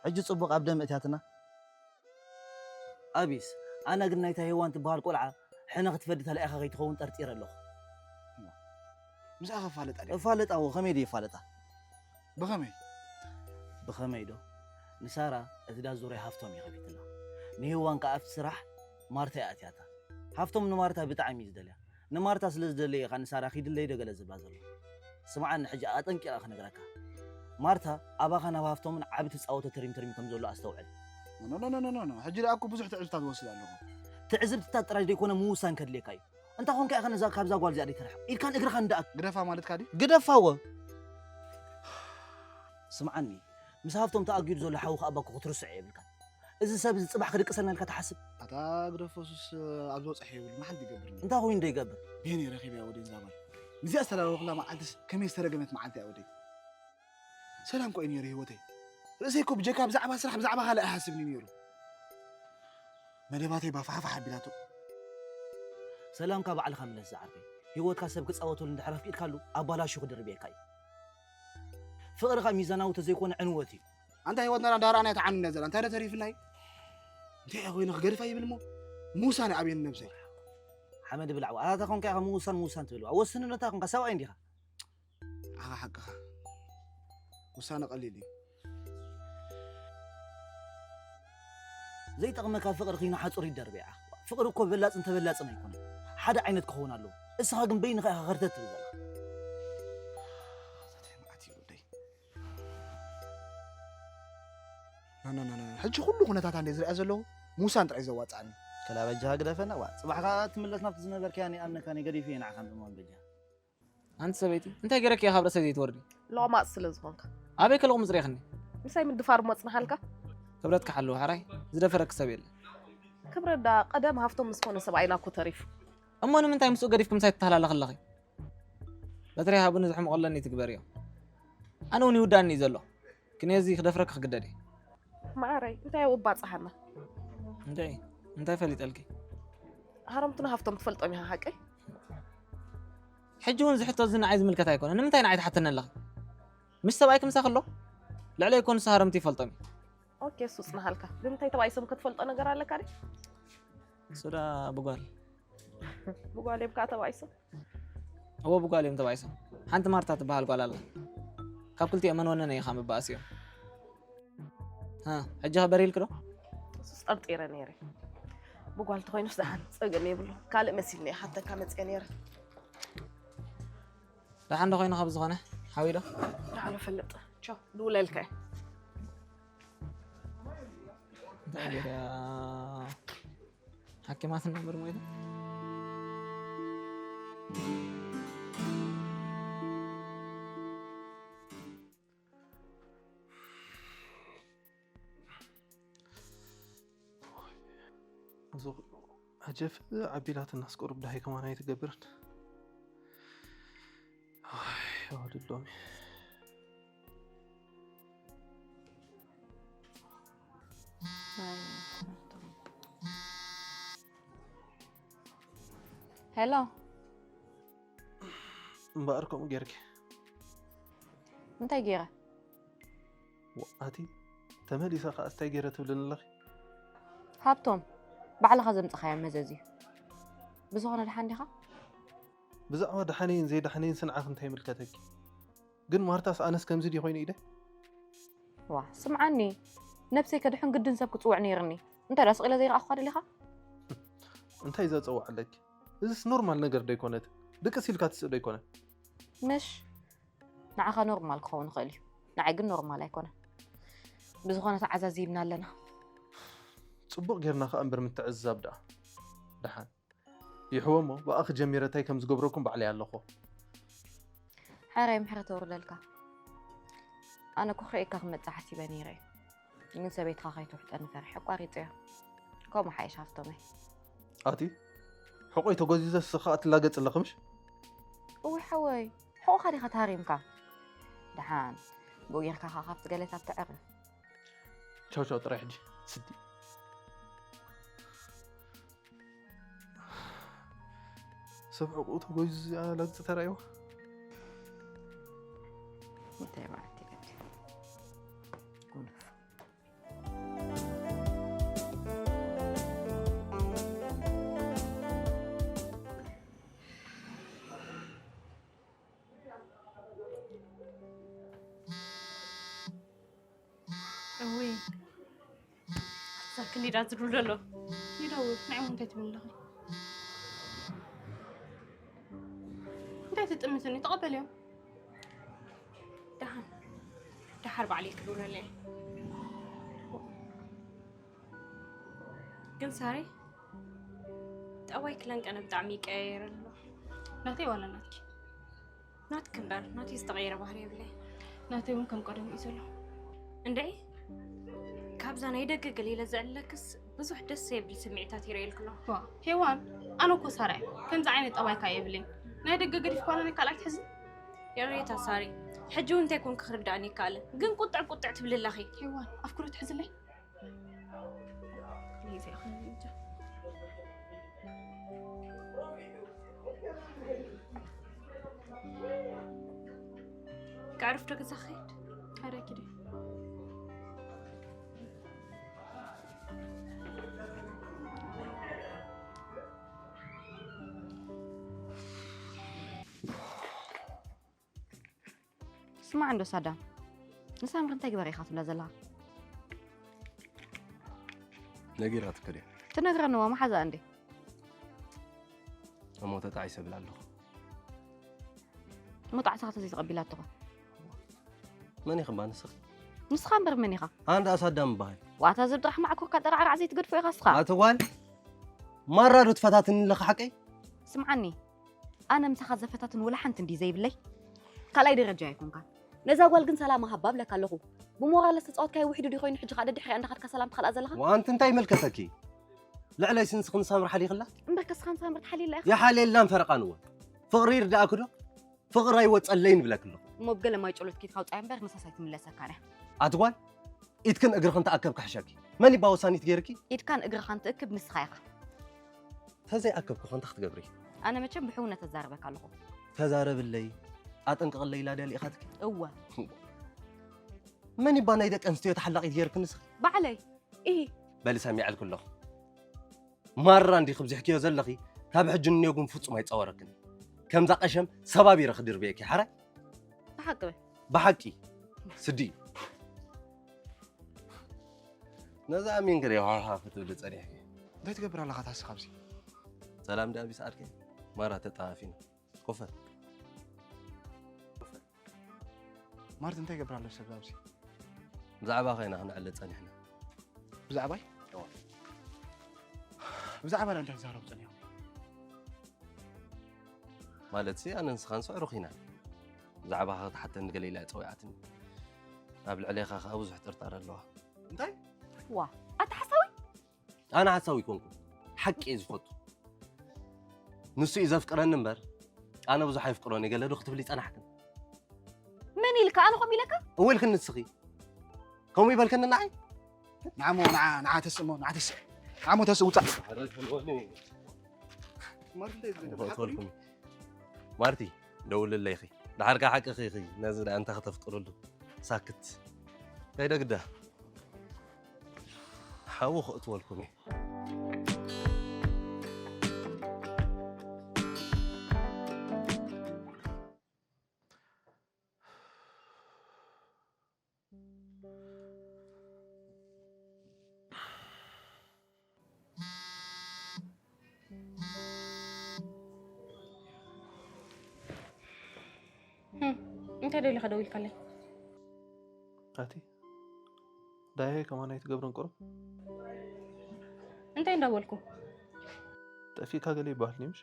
ሕጂ ጽቡቕ ኣብ ደም እትያትና ኣቢስ ኣነ ግን ናይታ ሄዋን ትበሃል ቆልዓ ሕነ ክትፈዲ ተላኢኻ ከይትኸውን ጠርጢረ ኣለኹ ምስኣ ከፋለጣ ድየ እፋለጣ እዎ ከመይ ድየ ይፋለጣ ብኸመይ ብኸመይ ዶ ንሳራ እቲ ዳ ዙርያ ሃፍቶም እዩ ከፊትላ ንሄዋን ከዓ ኣብቲ ስራሕ ማርታ እያ ኣትያታ ሃፍቶም ንማርታ ብጣዕሚ እዩ ዝደልያ ንማርታ ስለ ዝደለየ ከዓ ንሳራ ኪድለይ ዶ ገለ ዝብላ ዘሎ ስምዓኒ ሕጂ ኣጠንቂቐ ክነግረካ ማርታ ኣባኻን ኣብ ሃፍቶምን ዓቢ ትጻወቶ ትሪም ትሪም ከም ዘሎ ኣስተውዕል ኖኖኖኖኖ ሕጂ ደኣ እኮ ብዙሕ ትዕዝብታት ዝወስድ ኣለኹ ትዕዝብትታት ጥራይ ዘይኮነ ምውሳን ከድልየካ እዩ እንታይ ኾንካ ኢኻ ነዛ ካብዛ ጓል እዚኣ ደይትርሕቕ ኢድካን እግርኻን እንዳኣ ግደፋ ማለትካ ድዩ ግደፋዎ ስምዓኒ ምስ ሃፍቶም ተኣጊዱ ዘሎ ሓውኻ ኣባኮ ክትርስዖ የብልካን እዚ ሰብ እዚ ጽባሕ ክድቅሰልና ኢልካ ትሓስብ ኣታ ግደፎ ሱስ ኣብ ዝበጽሕ ይብል መሓንቲ ይገብር እንታይ ኮይኑ ዶ ይገብር ብሄን ረኺብ እያ ወደይ ዛባይ ንዚኣ ዝተዳለወኩላ መዓልትስ ከመይ ዝተረገመት መዓልቲ እያ ወደይ ሰላም ኮይ ነይሩ ህይወተይ ርእሰይ እኮ ብጀካ ብዛዕባ ስራሕ ብዛዕባ ካልእ ኣይሓስብን እዩ ነይሩ። መደባተይ ባፋሕፋሕ ኣቢላቶ። ሰላምካ ባዕልኻ ምለስ ዝዓርከይ። ህይወትካ ሰብ ክጻወተሉ እንድሕር ኣፍቂድካሉ ኣባላሹ ክድርብየካ እዩ። ፍቕሪ ኸኣ ሚዛናዊ ተዘይኮነ ዕንወት እዩ። ኣንታ ህይወትና ዳርኣና እያ ተዓንና ዘላ። እንታይ ዶ ተሪፍና እዩ? እንታይ እያ ኮይና ክገድፋ ይብል እሞ? ምውሳን ኣብየኒ ነብሰይ። ሓመድ ብላዕ። ኣታ ኮንካ ኢኻ ምውሳን ምውሳን ትብል። ወስንነታ ኮንካ ሰብኣይ እንዲኻ። ኣኻ ሓቅኻ። ውሳነ ቀሊል እዩ። ዘይጠቕመካ ፍቕሪ ኺኑ ሓጹር ይደርበ ኢኻ። ፍቕሪ እኮ በላጽን ተበላጽን ኣይኮነን። ሓደ ዓይነት ክኸውን ኣለዎ። እስኻ ግን በይንኻ ኢኻ ኸርተት ትብል ዘለኻ። መዓት እዩ ወደይ። ና፣ ና፣ ና፣ ና። ሕጂ ኩሉ ኩነታት እንደ ዝሪኣ ዘለኹ ምውሳን ጥራይ ዘዋጽኣኒ። ከላ በጃኻ ግደፈና፣ ዋ፣ ጽባሕ ከኣ ትምለስ ናብቲ ዝነበርካያ፣ እኔ ኣምነካ፣ እኔ ገዲፈ እየ ንዓኻ ምእማን በጃ። ኣንቲ ሰበይቲ፣ እንታይ ገይረኪ ኢኻ ካብ ርእሰይ ዘይትወርዲ? ሎቕማጽ ስለ ዝኾንካ። ኣበይ ከለኹ ምጽሬኽኒ? ምሳይ ምድፋር እሞ ጽንሓልካ? ክብረትካ ሓልው፣ ሓራይ ዝደፈረኪ ሰብ የለን። ክብረት ደኣ ቀደም ሃፍቶም ምስ ኮነ ሰብኣይና እኮ ተሪፉ። እሞ ንምንታይ ምስኡ ገዲፍኪ ምሳይ ትተሃላለኺ ኣለኺ? በትሪ ሃቡኒ ዝሕምቖለኒ ትግበርዮ። ኣነ እውን ይውዳእኒ እዩ ዘሎ። ክንየዚ ክደፍረኪ ክግደድ እየ። ማዕረይ፣ እንታይ ኣብኡ ባጽሓና? እንታይ? እንታይ ፈሊጠልኪ? ሃረምቱን ሃፍቶም ትፈልጦም ኢኻ፣ ሓቀይ? ሕጂ እውን ዝሕቶ እዚ ንዓይ ዝምልከት ኣይኮነን። ንምንታይ ንዓይ ትሓተኒ ኣለኺ? ምሽ ሰብኣይኪ ምሳኺ ኣሎ? ልዕለይ እኮ ንሱ ሃረምቲ ይፈልጦም እዩ። ኦኬ፣ እሱ ጽንሃልካ። ብምንታይ ተባኢሶም ከ ትፈልጦ ነገር ኣለካ ድዩ? እሱ ደኣ ብጓል። ብጓል እዮም ከኣ ተባኢሶም? እወ፣ ብጓል እዮም ተባኢሶም። ሓንቲ ማርታ ትበሃል ጓል ኣላ። ካብ ክልቲኦም መን ወነነ ኢኻ ምባኣስ እዮም። ሃ፣ ሕጂ ከ በሪልኪ ዶ? እሱስ ጠርጢረ ነይረ። ብጓል ተኾይኑስ ደሓን ጸገም የብሉ። ካልእ መሲልኒ እየ ሓተካ መጽየ ነይረ። ደሓን ዶ ኮይኑ ካብ ዝኾነ? ሓዊ ዶ? ደሓን ፈልጥ። ቻው፣ ድውለልካ እየ። እንታይ ገይራ? ሓኪማትና እምበር ሞይታ። እዚ ዓጀፍ ዓቢላትናስ ቁሩብ ደሃይ ከማን ኣይትገብርን? ኣይ፣ ኣዋልድ ሎሚ። ሄሎ። እምበኣር ከምኡ ጌርኪ። እንታይ ገይረ? ዋ፣ ኣቲ ተመሊሰ ከኣ እንታይ ገይረ ትብልኒ ኣለኺ? ሃብቶም፣ ባዕልኻ ዘምጽኻዮ መዘዝ እዩ። ብዝኾነ ደሓን ዲኻ? ብዛዕባ ደሓነይን ዘይደሓነይን ስንዓኽ እንታይ ይምልከተኪ? ግን ማርታስ ኣነስ ከምዚ ድዩ ኮይኑ ኢደ? ዋ፣ ስምዓኒ፣ ነብሰይ ከድሕን ግድን ሰብ ክጽውዕ ነይርኒ። እንታይ ደኣ ስቕ ኢለ ዘይረኣኹኻ ደሊኻ? እንታይ ዘጸውዕ ኣለኪ? እዚስ ኖርማል ነገር ዶ ኣይኮነትን? ድቅስ ኢልካ ትስእ ዶ ኣይኮነን? ምሽ፣ ንዓኻ ኖርማል ክኸውን ይኽእል እዩ። ንዓይ ግን ኖርማል ኣይኮነን። ብዝኾነ ተዓዛዚብና ኣለና። ጽቡቕ ጌርና ከኣ እምበር ምትዕዝዛብ ደኣ። ደሓን። ይሕወ እሞ፣ ብኣኺ ጀሚረ እንታይ ከም ዝገብረኩም ባዕለይ ኣለኹ። ሕራይ ምሕረት ተውርደልካ። ኣነ እኮ ክርእየካ ክመጽእ ሓሲበ ነይረ እየ። ግን ሰበይትኻ ከይትውሕጠኒ ፈሪሐ ኣቋሪጸዮ። ከምኡ ሓይሽ ሃፍቶመይ። ኣቲ፣ ሕቆይ ተጎዚዘ ስኻ ትላገጽ ኣለኺ ምሽ? እውይ ሓወይ፣ ሕቆኻ ዲኻ ተሃሪምካ? ደሓን፣ ብኡ ጌርካ ኸኣ ካብቲ ገለታት ተዕርፍ። ቻው ቻው ጥራይ ሕጂ፣ ስዲ። ሰብ ሕቁኡ ተጎይዙ እዚኣ ላግጺ ተራእይዋ። እንታይ ማለት እዩ? ጉንፍ። እውይ፣ ኣታ ክንዲ ዳ ዝድውል ዘሎ? ይደውል፣ ንዕኡ እንታይ ትብሊ ኣለኺ? እንታይ ትጥምትኒ? ተቐበልዮ። ደሓን፣ ደሓር ባዕለይ ክድውለለይ። ግን ሳሪ፣ ጠባይ ክለንቀነ ብጣዕሚ ይቀያየር ኣሎ። ናተይ ዋላ ናትኪ? ናትኪ እምበር፣ ናተይ ዝተቐየረ ባህሪ የብለይ። ናተይ እውን ከም ቀደሙ እዩ ዘሎ። እንድዒ፣ ካብዛ ናይ ደገ ገለ ኢለ ዘዕልለክስ ብዙሕ ደስ ዘየብል ስምዒታት ይረኣየልኪ ኣሎ። ዋ፣ ሄዋን፣ ኣነ እኮ ሳራ እየ። ከምዚ ዓይነት ጠባይካ የብለይን። ናይ ደገ ገዲፍካ ዋላ ናይ ካልኣይ ትሕዚ? ይቕሬታ ሳሪ፣ ሕጂ እውን እንታይ ኮንኪ ክርዳእኒ ይከኣልን፣ ግን ቁጥዕ ቁጥዕ ትብሊ ኣለኺ። ሄዋን፣ ኣፍክሮ ትሕዝለይ። ከዕርፍ ዶ ገዛ ክኸይድ? ኣረ ኪዲ። ስማዕ እንዶ ሳዳም፣ ንሳምሪ እንታይ ግበሪ ኢኻ ትብላ ዘለኻ? ነጊራትኪ ድያ? ትነግረኒ እዋ መሓዛ እንዴ? እሞ ተጣዒሰ እብል ኣለኹ። መጣዕሳ ከተዘይ ተቐቢላትኻ? መን ኢኺ እምባ ንስኺ? ንስኻ እምበር መን ኢኻ? ኣነ ደኣ ሳዳም እበሃል። ዋታ ዝብ ጥራሕ ማዕኮርካ ጠራዕራዕ ዘይትገድፎ ኢኻ ንስኻ። ኣቲ ጓል ማራ ዶ ትፈታትኒ ኣለኻ ሓቀይ? ስምዓኒ ኣነ ምሳኻ ዘፈታትን ወላ ሓንቲ እንዲ ዘይብለይ ካልኣይ ደረጃ ኣይኮንካን። ነዛ ጓል ግን ሰላም ሃባ ብለካ ኣለኹ። ብሞራል ዝተፃወትካዮ ውሒዱ ዲኾይኑ ሕጂ ከዓ ደድሕሪኣ እንዳኸድካ ሰላም ትኸልኣ ዘለኻ? ወኣንቲ እንታይ ይምልከተኪ? ልዕለይ ስንስኺ ንሳምሪ ሓሊኽላ? እምበርከ ስኻ ንሳምሪ ትሓልየላ ኢኻ? ይሓልየላን ፈረቓን እወ። ፍቕሪ ይርድኣኪ ዶ? ፍቕሪ ኣይወፀለይን ይብለኪ ኣለኹ። እሞ ብገለ ማይ ጨሎት ኪድካ ውፃ እምበር ምሳስ ኣይትምለሰካን እያ። ኣቲ ጓል ኢድክን እግርኽን ተኣከብ ክሕሸኪ። መን ይባ ወሳኒት ገይርኪ? ኢድካን እግርኻን ትእክብ ንስኻ ኢኻ። ተዘይኣከብኩ ከ እንታይ ክትገብሪ? ኣነ መቸም ብሕውነት እዛረበካ ኣለኹ። ተዛረብለይ፣ ኣጠንቅቕለይ ኢላ ድያ ልኢኻትኪ? እወ። መን ይባ ናይ ደቂ ኣንስትዮ ተሓላቒት ገይርኪ ንስኺ? ባዕለይ። ኢሂ። በሊ ሰሚዐልኪ ኣለኹ። ማራ እንዲኺ ብዚሕክዮ ዘለኺ፣ ካብ ሕጂ ንንዮ ግን ፍጹም ኣይጻወረክን። ከምዛ ቀሸም ሰባቢረ ክድርብየኪ፣ ሓራይ? ብሓቂ በል። ብሓቂ። ስዲ። ነዛ ኣሚን ግሬ ሃሃ ክትብሊ ጸኒሕኪ። እንታይ ትገብር ኣለኻ ታስኻ ኣብዚ? ሰላም ድኣ ቢስ ዓርከይ? ማራ ተጣፋፊና። ኮፈ። ማርት እንታይ ይገብር ኣሎ ሰብ ኣብዚ? ብዛዕባ ኸይና ክንዕለ ጸኒሕና። ብዛዕባይ? ብዛዕባ እንታይ ትዛረቡ ጸኒሕኩም? ማለት ሲ ኣነ ንስኻን ስዕሩኽ ኢና። ብዛዕባኻ ክትሓተኒ ገለ ኢላ እያ ጸዊዓትኒ። ኣብ ልዕሌኻ ኸኣ ብዙሕ ጥርጣረ ኣለዋ። እንታይ? ዋ፣ ኣታ ሓሳዊ? ኣነ ሓሳዊ ኣይኮንኩን፣ ሓቂ እየ ዝፈቱ። ንሱ እዩ ዘፍቅረኒ እምበር ኣነ ብዙሕ ኣይፍቅሮን እየ ገለ ዶ ክትብሊ ጸናሕክን? መን ኢልካ? ኣነ ከምኡ ኢለካ? እወ ኢልክኒ ንስኺ። ከምኡ ይበልክኒ ንዓይ? ንዓሞ ንዓ ንዓ ተስእሞ ንዓ ተስእ ንዓሞ ተስእ ውጻእ። ማርቲ ደውልለይ ኢኺ። ደሓር ከኣ ሓቅኺ ኢኺ። ነዚ ደኣ እንታይ ከተፍቅርሉ? ሳክት። ከይደ ግዳ። ሓዊ ክእትወልኩም እየ። እንታይ ደሊኻ ደው ኢልካለይ? ኣቲ ዳያይ ከማን ኣይትገብርን ቁሩብ። እንታይ እንዳበልኩ? ጠፊእካ ገለ ይበሃል ድዩ ምሽ?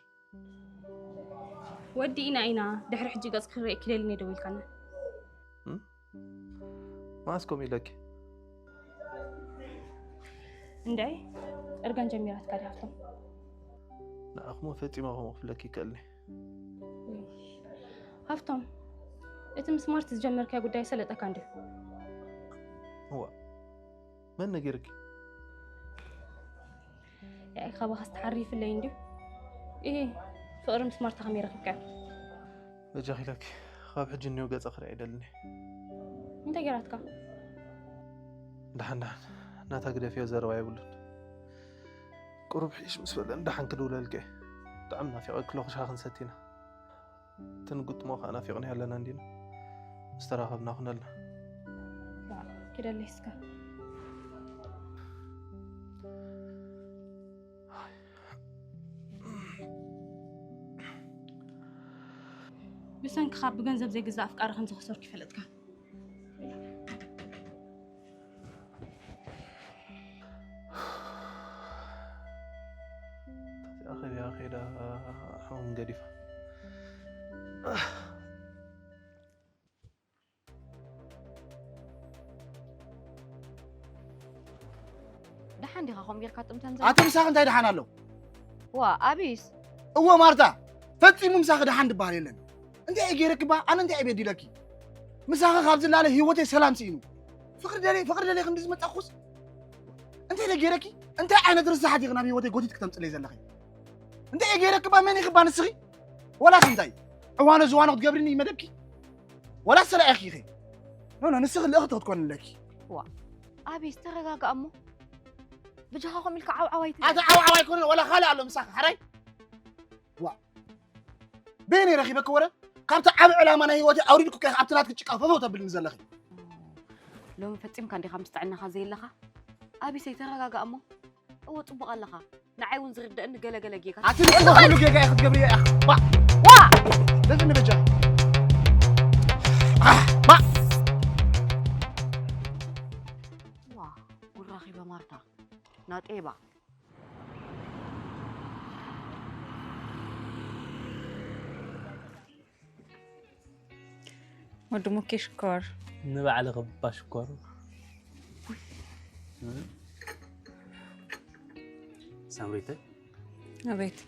ወዲእና ኢና ድሕሪ ሕጂ ገጽ ክርኤ ክደልኒ ደው ኢልካና። መዓስ ከምኡ ኢለኪ? እንዳይ እርጋን ጀሚራትካ ድያ ሃፍቶም? ንዓኹሞ ፈጺመ ከምኡ ክብለኪ ይክእልኒ። ሃፍቶም እቲ ምስ ማርቲ ዝጀመርካዮ ጉዳይ ሰለጠካ እንድዩ። እዋ መን ነጊርኪ? ያኢ ካባኻስ ተሓሪፍለይ እንድዩ። ኢሂ ፍቕሪ ምስ ማርታ ከመይ ረኺብካዮ? በጃኺ ኢለኪ ካብ ሕጂ እኒኦ ገጸ ክርኢ ኣይደልን እየ። እንታይ ገይራትካ? ደሓን ደሓን ናታ ግደፍዮ ዘረባ የብሉን። ቁሩብ ሕሽ ምስ በለ ደሓን ክድውለልኪ እየ። ብጣዕሚ ናፊቐኪ ኣለኹ ሻሂ ክንሰቲ ኢና። እቲ ንግጥሞ ከዓ ናፊቕናዮ ኣለና እንዲና ምስ ተራኸብና ኩነልና። ኪደለይ እስከ። ብሰንክኻ ብገንዘብ ዘይግዛእ ኣፍቃሪ ከም ዘኽሰርኩ ይፈለጥካ። ኣኸቢያ ኸይዳ ሓውን ገዲፋ። ደሓን ዲኻ ከምኡ ጌርካ ጥምተን ዘላ? ኣቲ ምሳኺ እንታይ ደሓን ኣሎ? ዋ ኣቢስ እወ ማርታ፣ ፈጺሙ ምሳኺ ደሓን ዝበሃል የለን። እንታይ እየ ገይረኪ እባ? ኣነ እንታይ እየ በዲለኪ? ምሳኻ ካብ ዝላለ ህይወተይ ሰላም ስኢኑ። ፍቕሪ ደልየ ፍቕሪ ደልየ ክንዲ ዝመጻኹስ እንታይ ኢለ ገይረኪ? እንታይ ዓይነት ርሳሓት ኢኺ ናብ ህይወተይ ጎቲት ክተምጽለይ ዘለኺ? እንታይ እየ ገይረኪ ባ? መን ኢኺ ባ ንስኺ? ወላስ እንታይ? ዕዋኖ ዝዋኖ ክትገብርኒ እዩ መደብኪ? ወላስ ሰላኢኺ ኢኺ? ኖ ኖ፣ ንስኺ ልእኽቲ ክትኮኒ ኣለኪ። ዋ፣ ኣቢስ ተረጋጋእ እሞ። ብጃኻ ከምኡ ኢልካ ዓውዓው ኣይትበል። ኣቲ ዓውዓው ኣይኮነን፣ ወላ ካልእ ኣሎ ምሳኺ፣ ሓራይ? ዋ። በየነይ ረኺበኪ ወረ? ካብቲ ዓቢ ዕላማ ናይ ህይወተይ ኣውሪድኩ ከ ኣብቲ ናትኪ ጭቃ ፈፈው ተብልኒ ዘለኺ። ሎሚ ፈጺምካ እንዲኻ ምስ ጥዕናኻ ዘየለኻ? ኣቢሰይ ተረጋጋእ እሞ። እወ ጽቡቕ ኣለኻ። ንዓይ እውን ዝርደእኒ ገለ ገለ ጌጋ። ኣቲ ንስኺ ኩሉ ጌጋ ኢኺ ክትገብርዮ ኢኺ። ባ! ዋ! ደፍኒ በጃ። ባ! ዋ! ጉድ ረኺበ ማርታ። ናጤባ። ወዲ ሙኬ ሽኮር። ንባዕልኺ እባ ሽኮር። ሳምሪተይ፣ ኣቤት።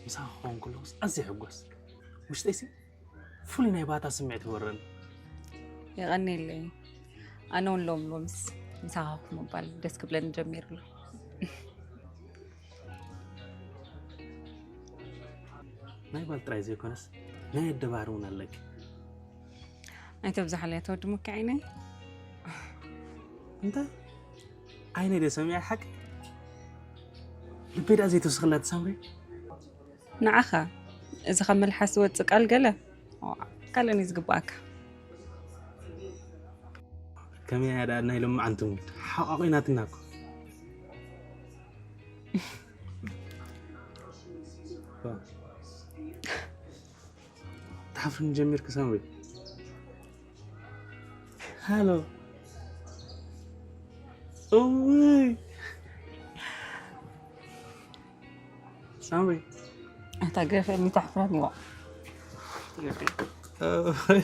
ምሳኺ ክኸውን ከለኹስ ኣዝየ ይሕጎስ። ውሽጠይሲ ፍሉይ ናይ ባህታ ስምዒት ይወረኒ። የቐንየለይ። ኣነ እውን ሎም ሎምስ ምሳኻ ኮፍ ምባል ደስ ክብለኒ ጀሚሩ ኣሎ። ናይ ጓል ጥራይ ዘይኮነስ ናይ ኣደ ባህሪ እውን ኣለኪ። ኣይተብዝሓለይ ኣቶ ወዲ ሙኪ ዓይነይ። እንታይ? ዓይነይ ዶ ሰሚዐ ሓቂ? ልበይ ደኣ ዘይተወስኸላ ትሳምሪ? ንዓኻ እዚ ካብ መልሓስ ዝወጽእ ቃል ገለ? ዋ፣ ካልእ እዩ ዝግብኣካ። ከመይ እያ ደኣ ናይ ሎማዓንቲ ሙድ? ሓቋቒናትና እኮ። ዋ። ትሓፍርኒ ጀሚርኪ ሳምሪ። ሃሎ። እውይ። ሳምሪ። ኣታ ግረፈኒ፣ ተሕፍረኒ ዋ። እውይ።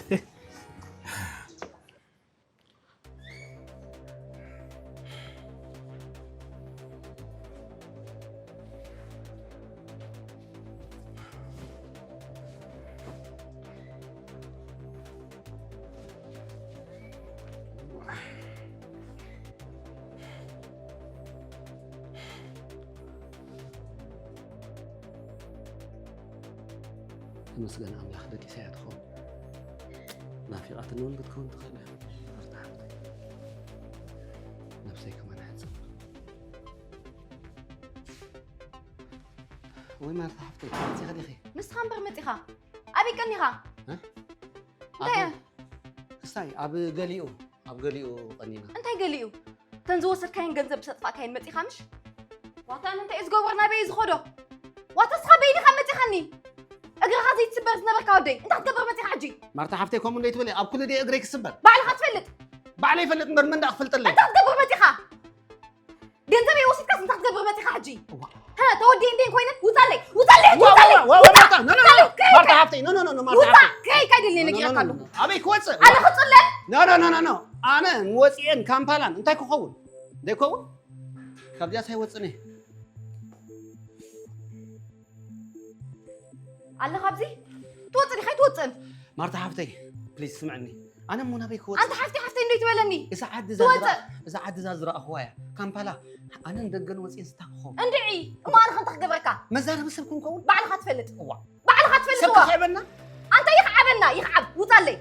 ተመስገን ኣምላኽ፣ ደቂሳ እያ ትኸውን። ናፊቓትኒ እውን ክትከውን ትኽእል እያ። ማርታ ሓፍተይ፣ ነብሰይ ከማን ሕጽብ። ወይ ማርታ ሓፍተይ፣ መጺኻ ዲኺ? ንስኻ እምበር መጺኻ። ኣበይ ቀኒኻ? እ? እንታይ? ኣብ ክስታይ ኣብ ገሊኡ፣ ኣብ ገሊኡ ቀኒና። እንታይ ገሊኡ? እተን ዝወሰድካየን ገንዘብ ምስ ኣጥፋእካየን መጺኻ ምሽ? ዋታ ኣነ እንታይ እየ ዝገብሮ ናበይ እዩ ዝኸዶ? ዋታ እስኻ በይንኻ መጺኻኒ? እግርኻ ዘይትስበር ዝነበርካ ወደይ እንታይ ክትገብር መጺኻ ሕጂ? ማርታ ሓፍተይ ከምኡ እንዶ ይትበሊ፣ ኣብ ኩሉ ድየ እግረይ ክስበር? ባዕልኻ ትፈልጥ። ባዕለይ ይፈልጥ እምበር መን ደኣ ክፈልጠለይ? እንታይ ክትገብር መጺኻ? ገንዘበይ ወሲድካስ እንታይ ክትገብር መጺኻ ሕጂ? እዋ። ሀ፣ ተወዲኤ እንዴን ኮይነ ውጻለይ፣ ውጻለይ፣ ዋ፣ ዋ፣ ውጻለይ፣ ዋ፣ ዋ፣ ውጻ፣ ማርታ፣ ኖ፣ ኖ፣ ኖ፣ ውጻለይ፣ ኖ፣ ማርታ፣ ውጻለይ፣ ማርታ ውጻ፣ ሓፍተይ፣ ኖ፣ ኖ፣ ኖ፣ ኖ፣ ማርታ ውጻ፣ ሓፍተይ። ከይ፣ ከይ ድልኒ ኖ፣ ኖ፣ ነጊረካ ኖ፣ ኣለኹ። ኖ፣ ኖ። ኣበይ ክወጽእ? ኣነ ክጽለን? ኖ፣ ኖ፣ ኖ፣ ኖ፣ ኖ። ኣነ ወጺኤን ካምፓላን እንታይ ክኸውን? ዘይከውን? ካብዚኣስ ኣይወጽእን እየ። ኣለኻ ኣብዚ? ትወጽእ ዲኻ ኣይትወጽእን? ማርታ ሓፍተይ፣ ፕሊዝ ስምዕኒ። ኣነ እሞ ናበይ ክወጽእ? ኣንታ ሓፍተይ ሓፍተይ እንዶ ይትበለኒ። እዛ ዓዲ እዛ ትወጽእ። ዝረኣ-፣ እዛ ዓዲ እዛ ዝረኣኽዋ እያ። ካምፓላ፣ ኣነ ንደገን ወጽኤን ስታ ክኸውን። እንድዒ፣ እሞ ኣነ ከ እንታይ ክገብረካ? መዛረቢ ሰብ ክንከውን? ባዕልኻ ትፈልጥ። እዋ። ባዕልኻ ትፈልጥ ሰብ እዋ። ክስዕበና? ኣንታ ይኽዓበና፣ ይኽዓብ፣ ውጻለይ።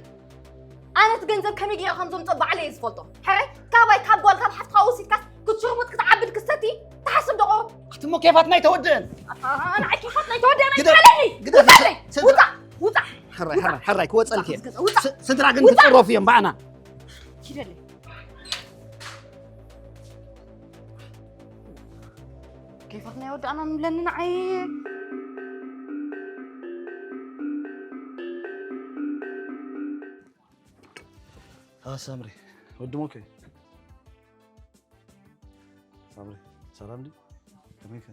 ኣነ እቲ ገንዘብ ከመይ ገይረ ከም ዘምጽኦ ባዕለይ እየ ዝፈልጦ። ሕራይ፣ ካባይ፣ ካብ ጓል፣ ካብ ሓፍትኻ ወሲድካስ ክትሽርሙጥ፣ ክትዓብድ፣ ክሰቲ ትሓስብ ዶ ቁሩብ? ኣቲ እሞ ኬፋትና ኣይተወድእን። ኣታ፣ ንዓይ ኬፋትና ኣይተወድእን ግደ-፣ ኣይትበለኒ። ግደ-፣ ውጻለይ። ስድራ-፣ ውጻ፣ ውጻ። ሕራይ፣ ውጻ። ሕራይ፣ ሕራይ፣ ክወጸልኪ እየ። ውጻ፣ ውጻ። ስ-፣ ስድራ ግን ውጻ። ክጽረፉ እዮም ብኣና። ኪደለይ። ኬፋትና ኣይወዳእናን ብለኒ ንዓይ። ها سامري، ود موكي. سامري، سلام دي؟ كميكا.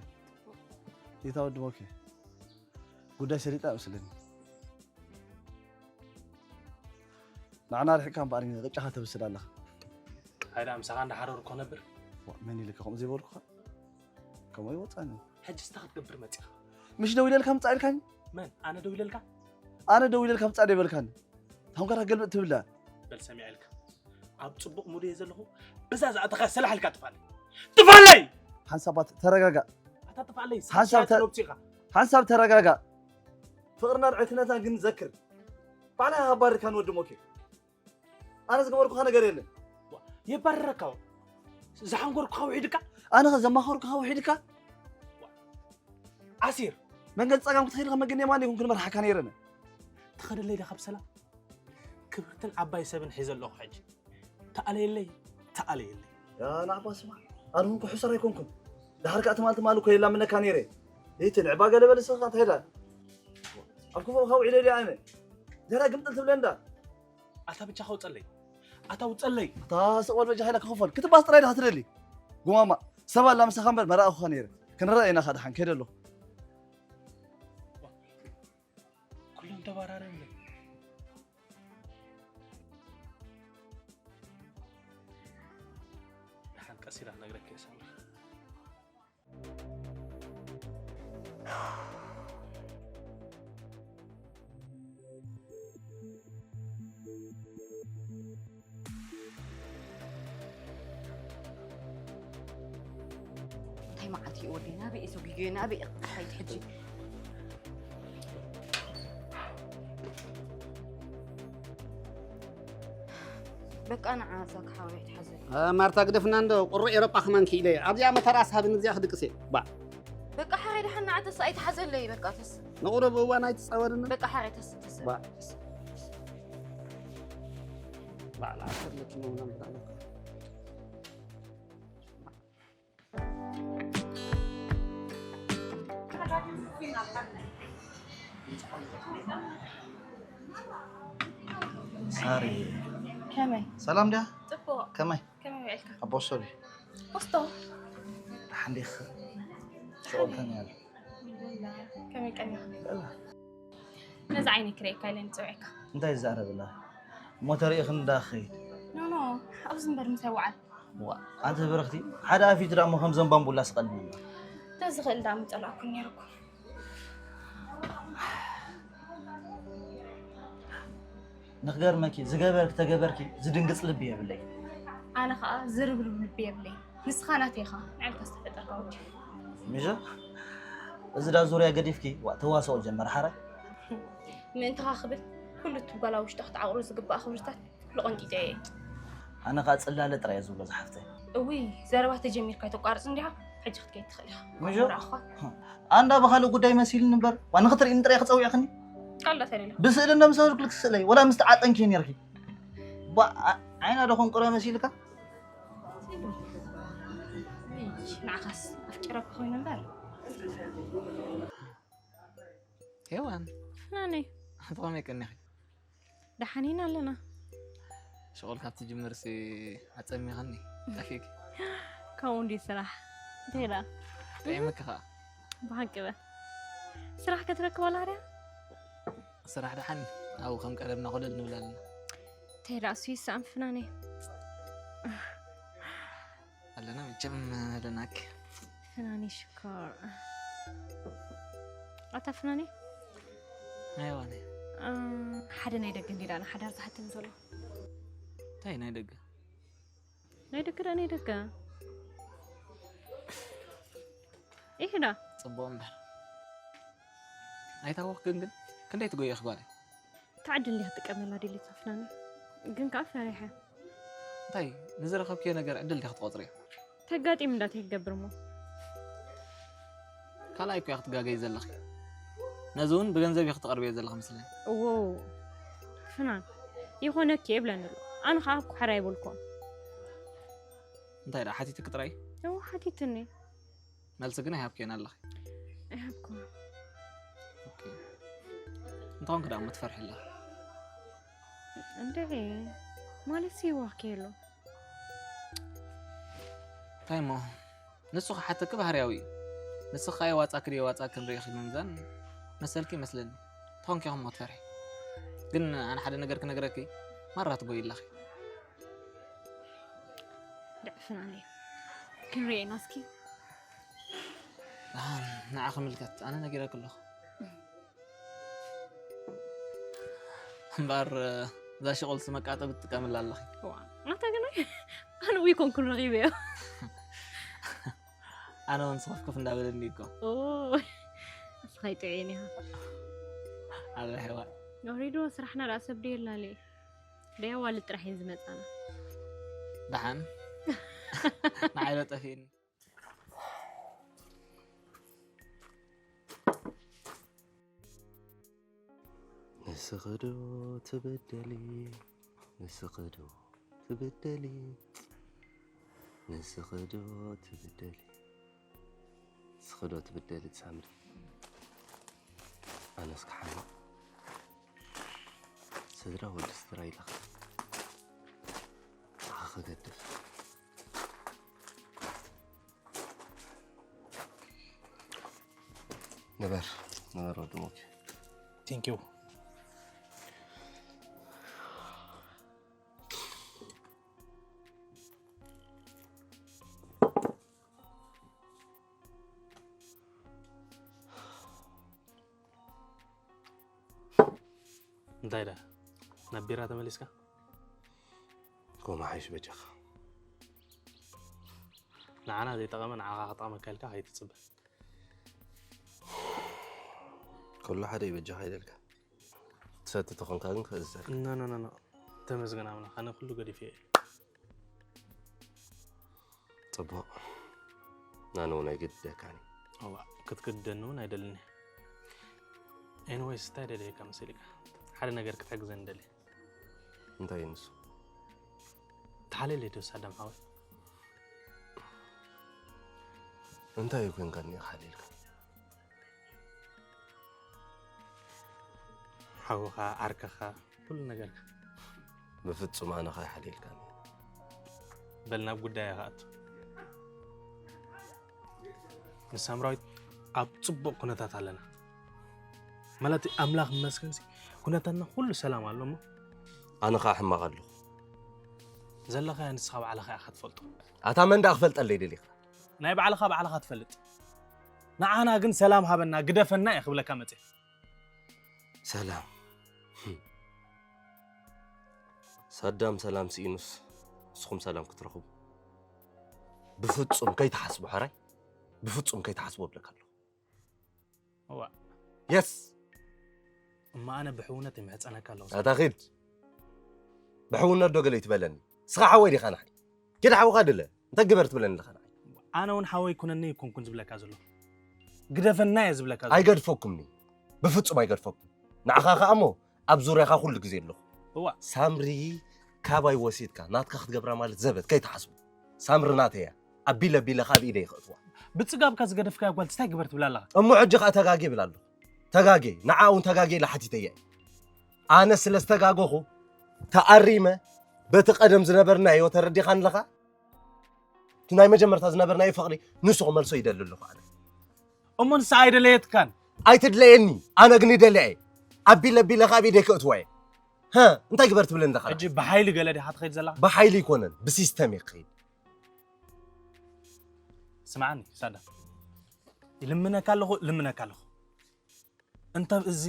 إيه تا ود موكي؟ ጉዳይ ሰሊጣ ይመስለኒ። ንዓና ርሒቕካ እምበኣር ግን ቅጫኻ ተብስል ኣለኻ። ሃይዳ ምሳኻ እንዳሓረርኩ ነብር። ዋ፣ መን ኢልካ ከምኡ ዘይበልኩኻ? ከምኡ ኣይወጻኒ። ሕጂ ስታ ክትገብር መጺኻ? ምሽ ደው ኢለልካ ምጻእ ኢልካኒ? መን? ኣነ ደው ኢለልካ? ኣነ ደው ኢለልካ ምጻእ ደይበልካኒ። ታንኳ ገልበጥ ትብላ። በል ሰሚዐልካ። ኣብ ጽቡቕ ሙድ እየ ዘለኹ። በዛ ዝኣተኻ ሰላሕ ኢልካ ጥፋለይ። ጥፋለይ! ሓንሳብ ተረጋጋእ። ኣታ ጥፋለይ። ሓንሳብ ተ- ሓንሳብ ተረጋጋእ። ፍቕርናን ዕርክነትናን ግን ዘክር። ባዕልኻ ኣባሪርካኒ ወዲ ሞኬ። ኣነ ዝገበርኩኻ ነገር የለን። የባረረካ። ዝሓንጎርኩኻ ውሒድካ? ኣነ ኸ ዘማኸርኩኻ ውሒድካ? ኣሲር። መንገዲ ጸጋም ክትኸይድ ከ መገዲ የማን ይኹን ክንመርሓካ ነይረነ። ትኸደለይ ዲኻ ብሰላም? ክብርትን ዓባይ ሰብን ሒዘ ኣለኹ ሕጂ። ተኣለየለይ፣ ተኣለየለይ። ያ ናዕባ ስማ፣ ኣነ እውን ሕሱር ኣይኮንኩን። ድሓር ከኣ ትማል ትማል እኮ የላምነካ ነይረ። ይትንዕባ ገለ በል እስኻ እንታይ ኢላ? ኣብ ክፉእኻ ውዒለ ኢለ ኣነ። ድሕራ ግምጥል ትብለ እንዳ። ኣታ ብቻ ከውጸለይ። ኣታ ውጸለይ። ኣታ ስቕ በል በጃ ሓይላ ክኽፈል። ክትባስ ጥራይ ዲኻ ትደሊ? ጉማማ፣ ሰብ ኣላ ምሳኻ እምበር መራእኹኻ ነይረ። ክንረኣ ኢና ኸኣ ደሓን ከይደ ኣለኹ። ኩሎም ተባራረብለይ። ደሓን ቀስ ኢላ ክነግረካ እየ ሳምሪ። እንታይ መዓልቲ እዩ ወደይ? ናበይ እየ ሰጒጉዮ? ናበይ እየ ክኸይድ ሕጂ? በቃ ንዓ እዛ ክሓወይ ትሓዘ። እ፣ ማርታ ግደፍና እንዶ፣ ቁሩዕ ኤሮጳ ከማን ክኢለ እየ። ኣብዚኣ መተራስ ሃብን እዚኣ ክድቅስ እየ። ባ። በቃ ሓይ ደሓን ንዓ ተስ ኣይትሓዘለይ፣ በቃ ተስ። ንቑሩብ እዋን ኣይትጻወርና። በቃ ሓይ ተስ፣ ተስ። ባ። ተስ። ባዕላ ዓሰርተ ኪሎ ምናምን ብላ ነበር። ሳሪ፣ ከመይ? ሰላም ድያ? ጽቡቕ። ከመይ? ከመይ ውዒልካ? ኣቦ ሰቢ። ኦስቶ። ደሓን ዲኺ? ሽቕል ከመይ ኣሎ? ኣልሓምዱሊላህ። ከመይ ቀኒኻ? ነዚ ዓይነይ ክርእየካ ኢለ ንጽውዐካ። እንታይ ዝዛረብ ኣላ? እሞ ተርእይኽኒ እንዳ ክኸይድ። ኖ፣ ኖ፣ ኣብዚ እምበር ምሳይ ወዓል። ዋ፣ ኣንቲ ብርኽቲ፣ ሓደ ኣፊቱ ደኣ እሞ ከምዞም ባምቡላ ስቐልኒ። ተዝኽእል ደኣ ምጸላእኩ ነይርኩ። ንኽገርመኪ፣ ዝገበርክ ተገበርኪ ዝድንግጽ ልቢ የብለይ። ኣነ ኸኣ ዝርብርብ ልቢ የብለይ። ንስኻ ናተይ ኢኻ፣ ንዓልካ ዝተፈጠርካ ወዲ። ሚዞ፣ እዚ ዳ ዙርያ ገዲፍኪ፣ ዋ፣ ተዋስኦ ጀመር ሓራይ። ምእንትኻ ክብል ኩሉ እቲ ጓል ኣብ ውሽጣ ክትዓቕሮ ዝግባኣ ክብርታት ኩሉ ቀንጢጠዮ እየ። ኣነ ኸኣ ጽላለ ጥራይ እየ ዝብሎ ዝሓፍተይ። እውይ፣ ዘረባ ተጀሚርካ ኣይተቋርጽ እንዲኻ፣ ሕጂ ክትከይድ ትኽእል ኢኻ። ሚዞ? ካብ ርኣኻ። ኣንዳ ብኻልእ ጉዳይ መሲልኒ እምበር፣ ዋ፣ ንኽትርእይኒ ጥራይ ክጸውዕኽኒ? ካልእ እንታይ ደለኻ? ብስእሊ እንዶ ምስ ኣበልኩልኪ ስእለይ፣ ወላ ምስቲ ዓጠንኪ ነርኪ። ባ፣ ዓ-፣ ዓይና ዶ ኾንቆረ መሲልካ? ንዓኻስ ኣፍቂረካ ኮይኑ እምበር። ሄዋን። ናነይ። ብኸመይ ቀኒኺ? ደሓን ኢና ኣለና። ሽቑል ካብ ትጅምርሲ ኣጸሚኽኒ፣ ጠፊእኪ። ከምኡ እንድዩ ስራሕ። እንታይ ደኣ? ጥዒምኪ ኸኣ። ብሓቂ በ። ስራሕ ከትረክብ ኣላ ድያ? ስራሕ ደሓን፣ ኣብኡ ከም ቀደምና ኮለል ንብል ኣለና። እንታይ ደኣ እሱ ይስኣን ፍናነይ። ኣለና መቸም ኣለናክ። ፍናኒ ሽኮር። ኣታ ፍናኒ? ኣይዋነ። እም፣ ሓደ ናይ ደገ እንዲዳ ንሓዳር ዝሓተኒ ዘሎ። እንታይ ናይ ደገ? ናይ ደገ ደኣ ናይ ደገ። ኢሂዳ። ጽቡቕ እምበር። ኣይታወኽክን ግን ክንደይ ትጎየኽ ጓለይ? እታ ዕድል እንዲያ ክትጥቀመላ ደልየት ኣፍናኒ። ግን ከኣ ፈሪሐ። እንታይ ንዝረኸብክዮ ነገር ዕድል ዲኻ ትቖጽርዮ? ተጋጢሙ እንዳታይ ክገብር እሞ? ካልኣይ እኮ እያ ክትጋገይ ዘለኺ። ነዚ እውን ብገንዘብ ኢኺ ትቐርብዮ ዘለኺ መስለኒ። እዎ፣ ፍናን፣ ይኾነኪ እየ ይብለኒ ኣሎ። ኣነ ኸኣ ኣብ ኩሓር ኣይበልኩዎን። እንታይ ደኣ ሓቲትኪ ጥራይ? እዎ፣ ሓቲትኒ። መልሲ ግን ኣይሃብክዮን ኣለኺ። ኣይሃብኩን። ኦኬ። እንተኾንኪ ደኣ እሞ ትፈርሒ ኣለኺ። እንድዒ፣ ማለት ይዋክ የሎ። እንታይ እሞ? ንሱ ክሓተኪ ባህርያዊ እዩ። ንስኺ ከኣ የዋጻኪ ድዩ የዋጻኪ ንርኢ ክንምዘን መሰልኪ ይመስለኒ። እንተኾንኪ ኢኺ እሞ ትፈርሒ። ግን ኣነ ሓደ ነገር ክነግረኪ፣ ማራ ትጎዪ ኣለኺ። ድዕፍናኒ። ክንርእየና እስኪ። ኣሃ፣ ንዓ ክምልከት፣ ኣነ ነጊረኪ ኣለኹ። እምበኣር፣ እዛ ሽቆል ስመቃጠብ ትጥቀምላ ኣለኺ። ዋ ኣታ ግን ኣነ ውይ ኮንኩን ረኺበዮ ኣነ እውን ስኽፍክፍ እንዳበለኒ እኮ። እስኻይ ጥዕን ኢኻ ኣላ ሄዋ ሪዶ ስራሕና ዳኣ ሰብ ደየላለ ደያዋልድ ጥራሕ እየን ዝመፃና ደሓን ንዓይ ዶ ጠፊእኒ። ንስኽዶ ትብደሊ ንስኽዶ ትብደሊ ንስኽዶ ትብደሊ ንስኽዶ ትብደሊ ሳምሪ ኣነስ ክሓምቕ ስድራ ወዲ ስድራ ኢለኻ ንዓኻ ክገድፍ ንበር ንበር ወዲ ሞኪ Thank you. እንታይ ዳ ናብ ቢራ ተመሊስካ? ኮማ ሓይሽ በጃኻ ንዓና ዘይጠቐመ ንዓኻ ክጠቕመካ ኢልካ ከይትፅበ። ኩሉ ሓደ ይበጃኻ ይደልካ ትሰቲ ተኾንካ ግን ክእዘር ኖ ኖ ኖ ኖ ተመስገን ኣምላኽ ኣነ ኩሉ ገዲፈ እየ። ፅቡቕ ናነ እውን ኣይገድደካን እዩ እዋ ክትግድደኒ እውን ኣይደልን እየ። ኤኒዌይስ እንታይ ደልየካ መሰሊካ ሓደ ነገር ክትሕግዘኒ ደልየ። እንታይ እዩ ንሱ ተሓለለይ ዶ ሳዳም ሓወይ? እንታይ እዩ ኮንካ እኒኻ ሓሊልካ ሓውኻ ዓርክኻ ኩሉ ነገርካ ብፍጹም ኣነ ከይሓሊልካኒ በል ናብ ጉዳይ ከኣቱ ምስ ሳምራዊት ኣብ ጽቡቕ ኩነታት ኣለና ማለት ኣምላኽ መስገንሲ ኩነታትና ኩሉ ሰላም ኣሎ እሞ ኣነ ከዓ ሕማቕ ኣለኹ ዘለኻዮ ንስኻ ባዕልኻ ኢኻ ትፈልጦ ኣታ መን ደኣ ክፈልጠለይ ደሊኻ ናይ ባዕልኻ ባዕልኻ ትፈልጥ ንዓና ግን ሰላም ሃበና ግደፈና እየ ክብለካ መፅእ ሰላም ሳዳም ሰላም ስኢኑስ ንስኹም ሰላም ክትረኽቡ ብፍጹም ከይትሓስቡ ሓራይ ብፍጹም ከይትሓስቡ እብለካ ኣለኹ እዋ የስ እማ ኣነ ብሕውነት ይምሕፀነካ ኣለኹ ኣታ ኺድ ብሕውነት ዶ ገለ ይትበለኒ ስኻ ሓወይ ዲኻ ንዓይ ኪድ ሓውኻ ድለ እንታይ ግበር ትብለኒ ኣለኻ ንዓይ ኣነ እውን ሓወይ ኩነኒ ይኮንኩን ዝብለካ ዘሎ ግደፈና እየ ዝብለካ ዘሎ ኣይገድፈኩምኒ ብፍጹም ኣይገድፈኩም ንዓኻ ከኣ እሞ ኣብ ዙርያኻ ኩሉ ግዜ ኣለኹ እዋ ሳምሪ ካባይ ወሲድካ ናትካ ክትገብራ ማለት ዘበት ከይትሓስቡ ሳምሪ ናተይ እያ ኣቢለ ኣቢለ ካብ ኢደ ይኽእትዋ ብፅጋብካ ዝገደፍካያ ጓል እንታይ ግበር ትብላ ኣለኻ እሞ ሕጂ ከኣ ተጋጌ ይብል ኣለኹ ተጋጌ ንዓ እውን ተጋጌ ኢለ ሓቲተያ እየ ኣነ ስለ ዝተጋገኹ ተኣሪመ በቲ ቀደም ዝነበርናዮ ተረዲኻኒ ኣለኻ እቲ ናይ መጀመርታ ዝነበርናዮ ፍቕሪ ንሱ ክመልሶ ይደሊ ኣለኹ ኣነ እሞ ንሳ ኣይደለየትካን ኣይትድለየኒ ኣነ ግን ይደልያ እየ ኣቢለ ኣቢለ ካብ ኢደይ ክእትዋ እየ ሀ እንታይ ግበር ትብለኒ ኣለኻ ሕጂ ብሓይሊ ገለ ዲኻ ትኸይድ ዘለኻ ብሓይሊ ይኮነን ብሲስተም እየ ክኸይድ ስምዓኒ ሳዳ ይልምነካ ኣለኹ ልምነካ ኣለኹ እንተ እዚ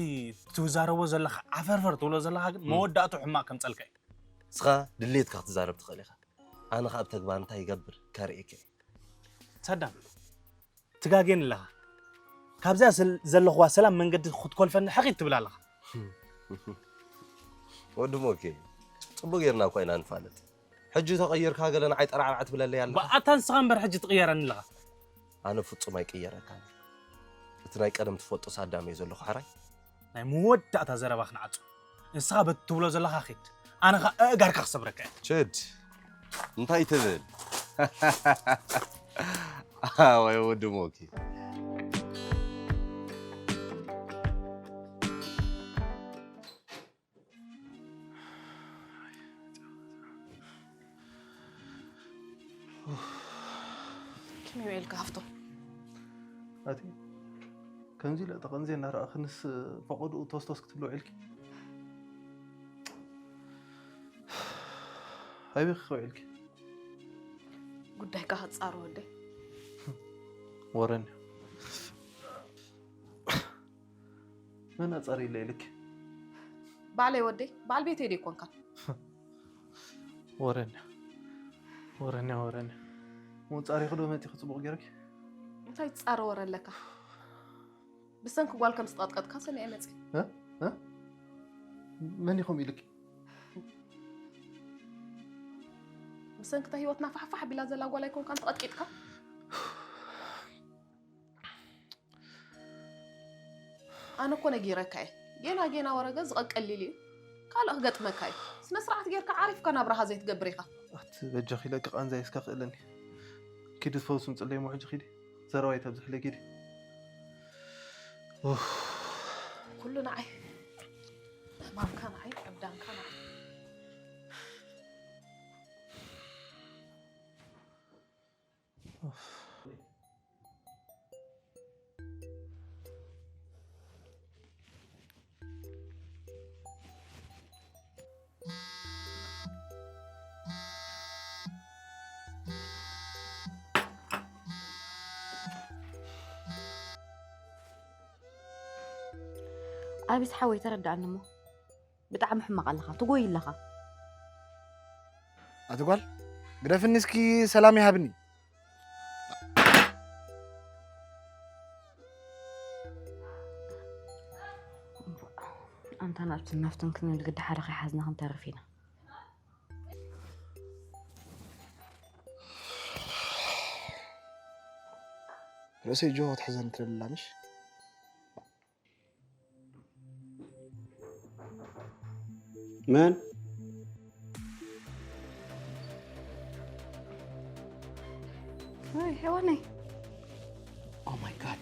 ትዛረቦ ዘለኻ ዓፈርፈር ትብሎ ዘለኻ ግን መወዳእቱ ሕማቕ ከምፀልካ እዩ ንስኻ ድሌትካ ክትዛረብ ትኽእል ኢኻ ኣነ ኸዓ ብተግባር እንታይ ይገብር ከርእየካ እየ ሳዳም ትጋጌን ኣለኻ ካብዚኣ ዘለኹዋ ሰላም መንገዲ ክትኮልፈኒ ሕቒት ትብል ኣለኻ ወዲ ሞኬ ፅቡቅ ጌርና እኳ ኢና ንፋለጥ ሕጂ ተቐይርካ ገለ ንዓይ ጠራዕራዕ ትብለለይ ኣለኻ ብኣታ ንስኻ እምበር ሕጂ ትቕየረኒ ኣለኻ ኣነ ፍጹም ኣይቅየረካን እቲ ናይ ቀደም ትፈልጦ ሳዳም እየ ዘለኹ ሓራይ ናይ መወዳእታ ዘረባ ክንዓጹ ንስኻ በቲ ትብሎ ዘለኻ ኺድ ኣነ ኸ ኣእጋርካ ክሰብረካ እየ ችድ እንታይ ትብል ኣወይ ወዲ ሞኪ ከመይ ውዒልካ ሃፍቶም? ኣቲ ከምዚ ኢለ ጠቐንዜ እናረኣኽንስ ፈቐድኡ ቶስቶስ ክትብሊ ውዒልኪ? ኣበይ ኺ ውዒልኪ? ጉዳይካ ክትፃሮ ወደይ። ወረኒ መን ኣፃሪ ኢለ ኢልኪ? ባዕለይ ወደይ፣ በዓል ቤተይ ዶ ኣይኮንካን? ወረኛ ወረኛ ወረኛ። ምውፃእ ሪኺ ዶ መፂኺ ፅቡቕ ገይርኪ? እንታይ ትፃረ ወረ ኣለካ? ብሰንኪ ጓል ከም ዝተቐጥቀጥካ ሰሚዐ መፂ። እ? እ? መን ኢኹም ኢልኪ? ብሰንኪ እታ ህይወትና ፋሕፋሕ ቢላ ዘላ ጓል ኣይኮንካን ተቐጥቂጥካ? ኣነ እኮ ነጊረካ እየ። ጌና ጌና ወረገ ዝቐቀሊል እዩ። ካልእ ክገጥመካ እዩ። ስነ ስርዓት ጌርካ ዓሪፍካ ናብራኻ ዘይትገብር ኢኻ። ኣት በጃኺ ለቂ ቃንዛይ እስከ ክእለኒ። ኪዲ ትፈውሱ ምፅለይ ሞ ሕጂ ኪዲ። ዘረባይ ተብዝሕለይ ኪዲ። ኡፍ። ኩሉ ንዓይ። ሕማምካ ንዓይ፣ ዕብዳንካ ንዓይ። ኣቢስ ሓወይ ተረዳእኒ እሞ ብጣዕሚ ሕማቕ ኣለኻ፣ ትጎይ ኣለኻ። ኣቲ ጓል ግደፍኒ እስኪ ሰላም ይሃብኒ። ኣንታ ናብትን ናፍትን ክንብል ግዲ ሓደ ከይሓዝና ክንተርፍ ኢና። ርእሰይ ጆ ክትሕዘኒ ትደሊ ኣላ ምሽ? መን? ወይ ሄዋነይ። Oh my God.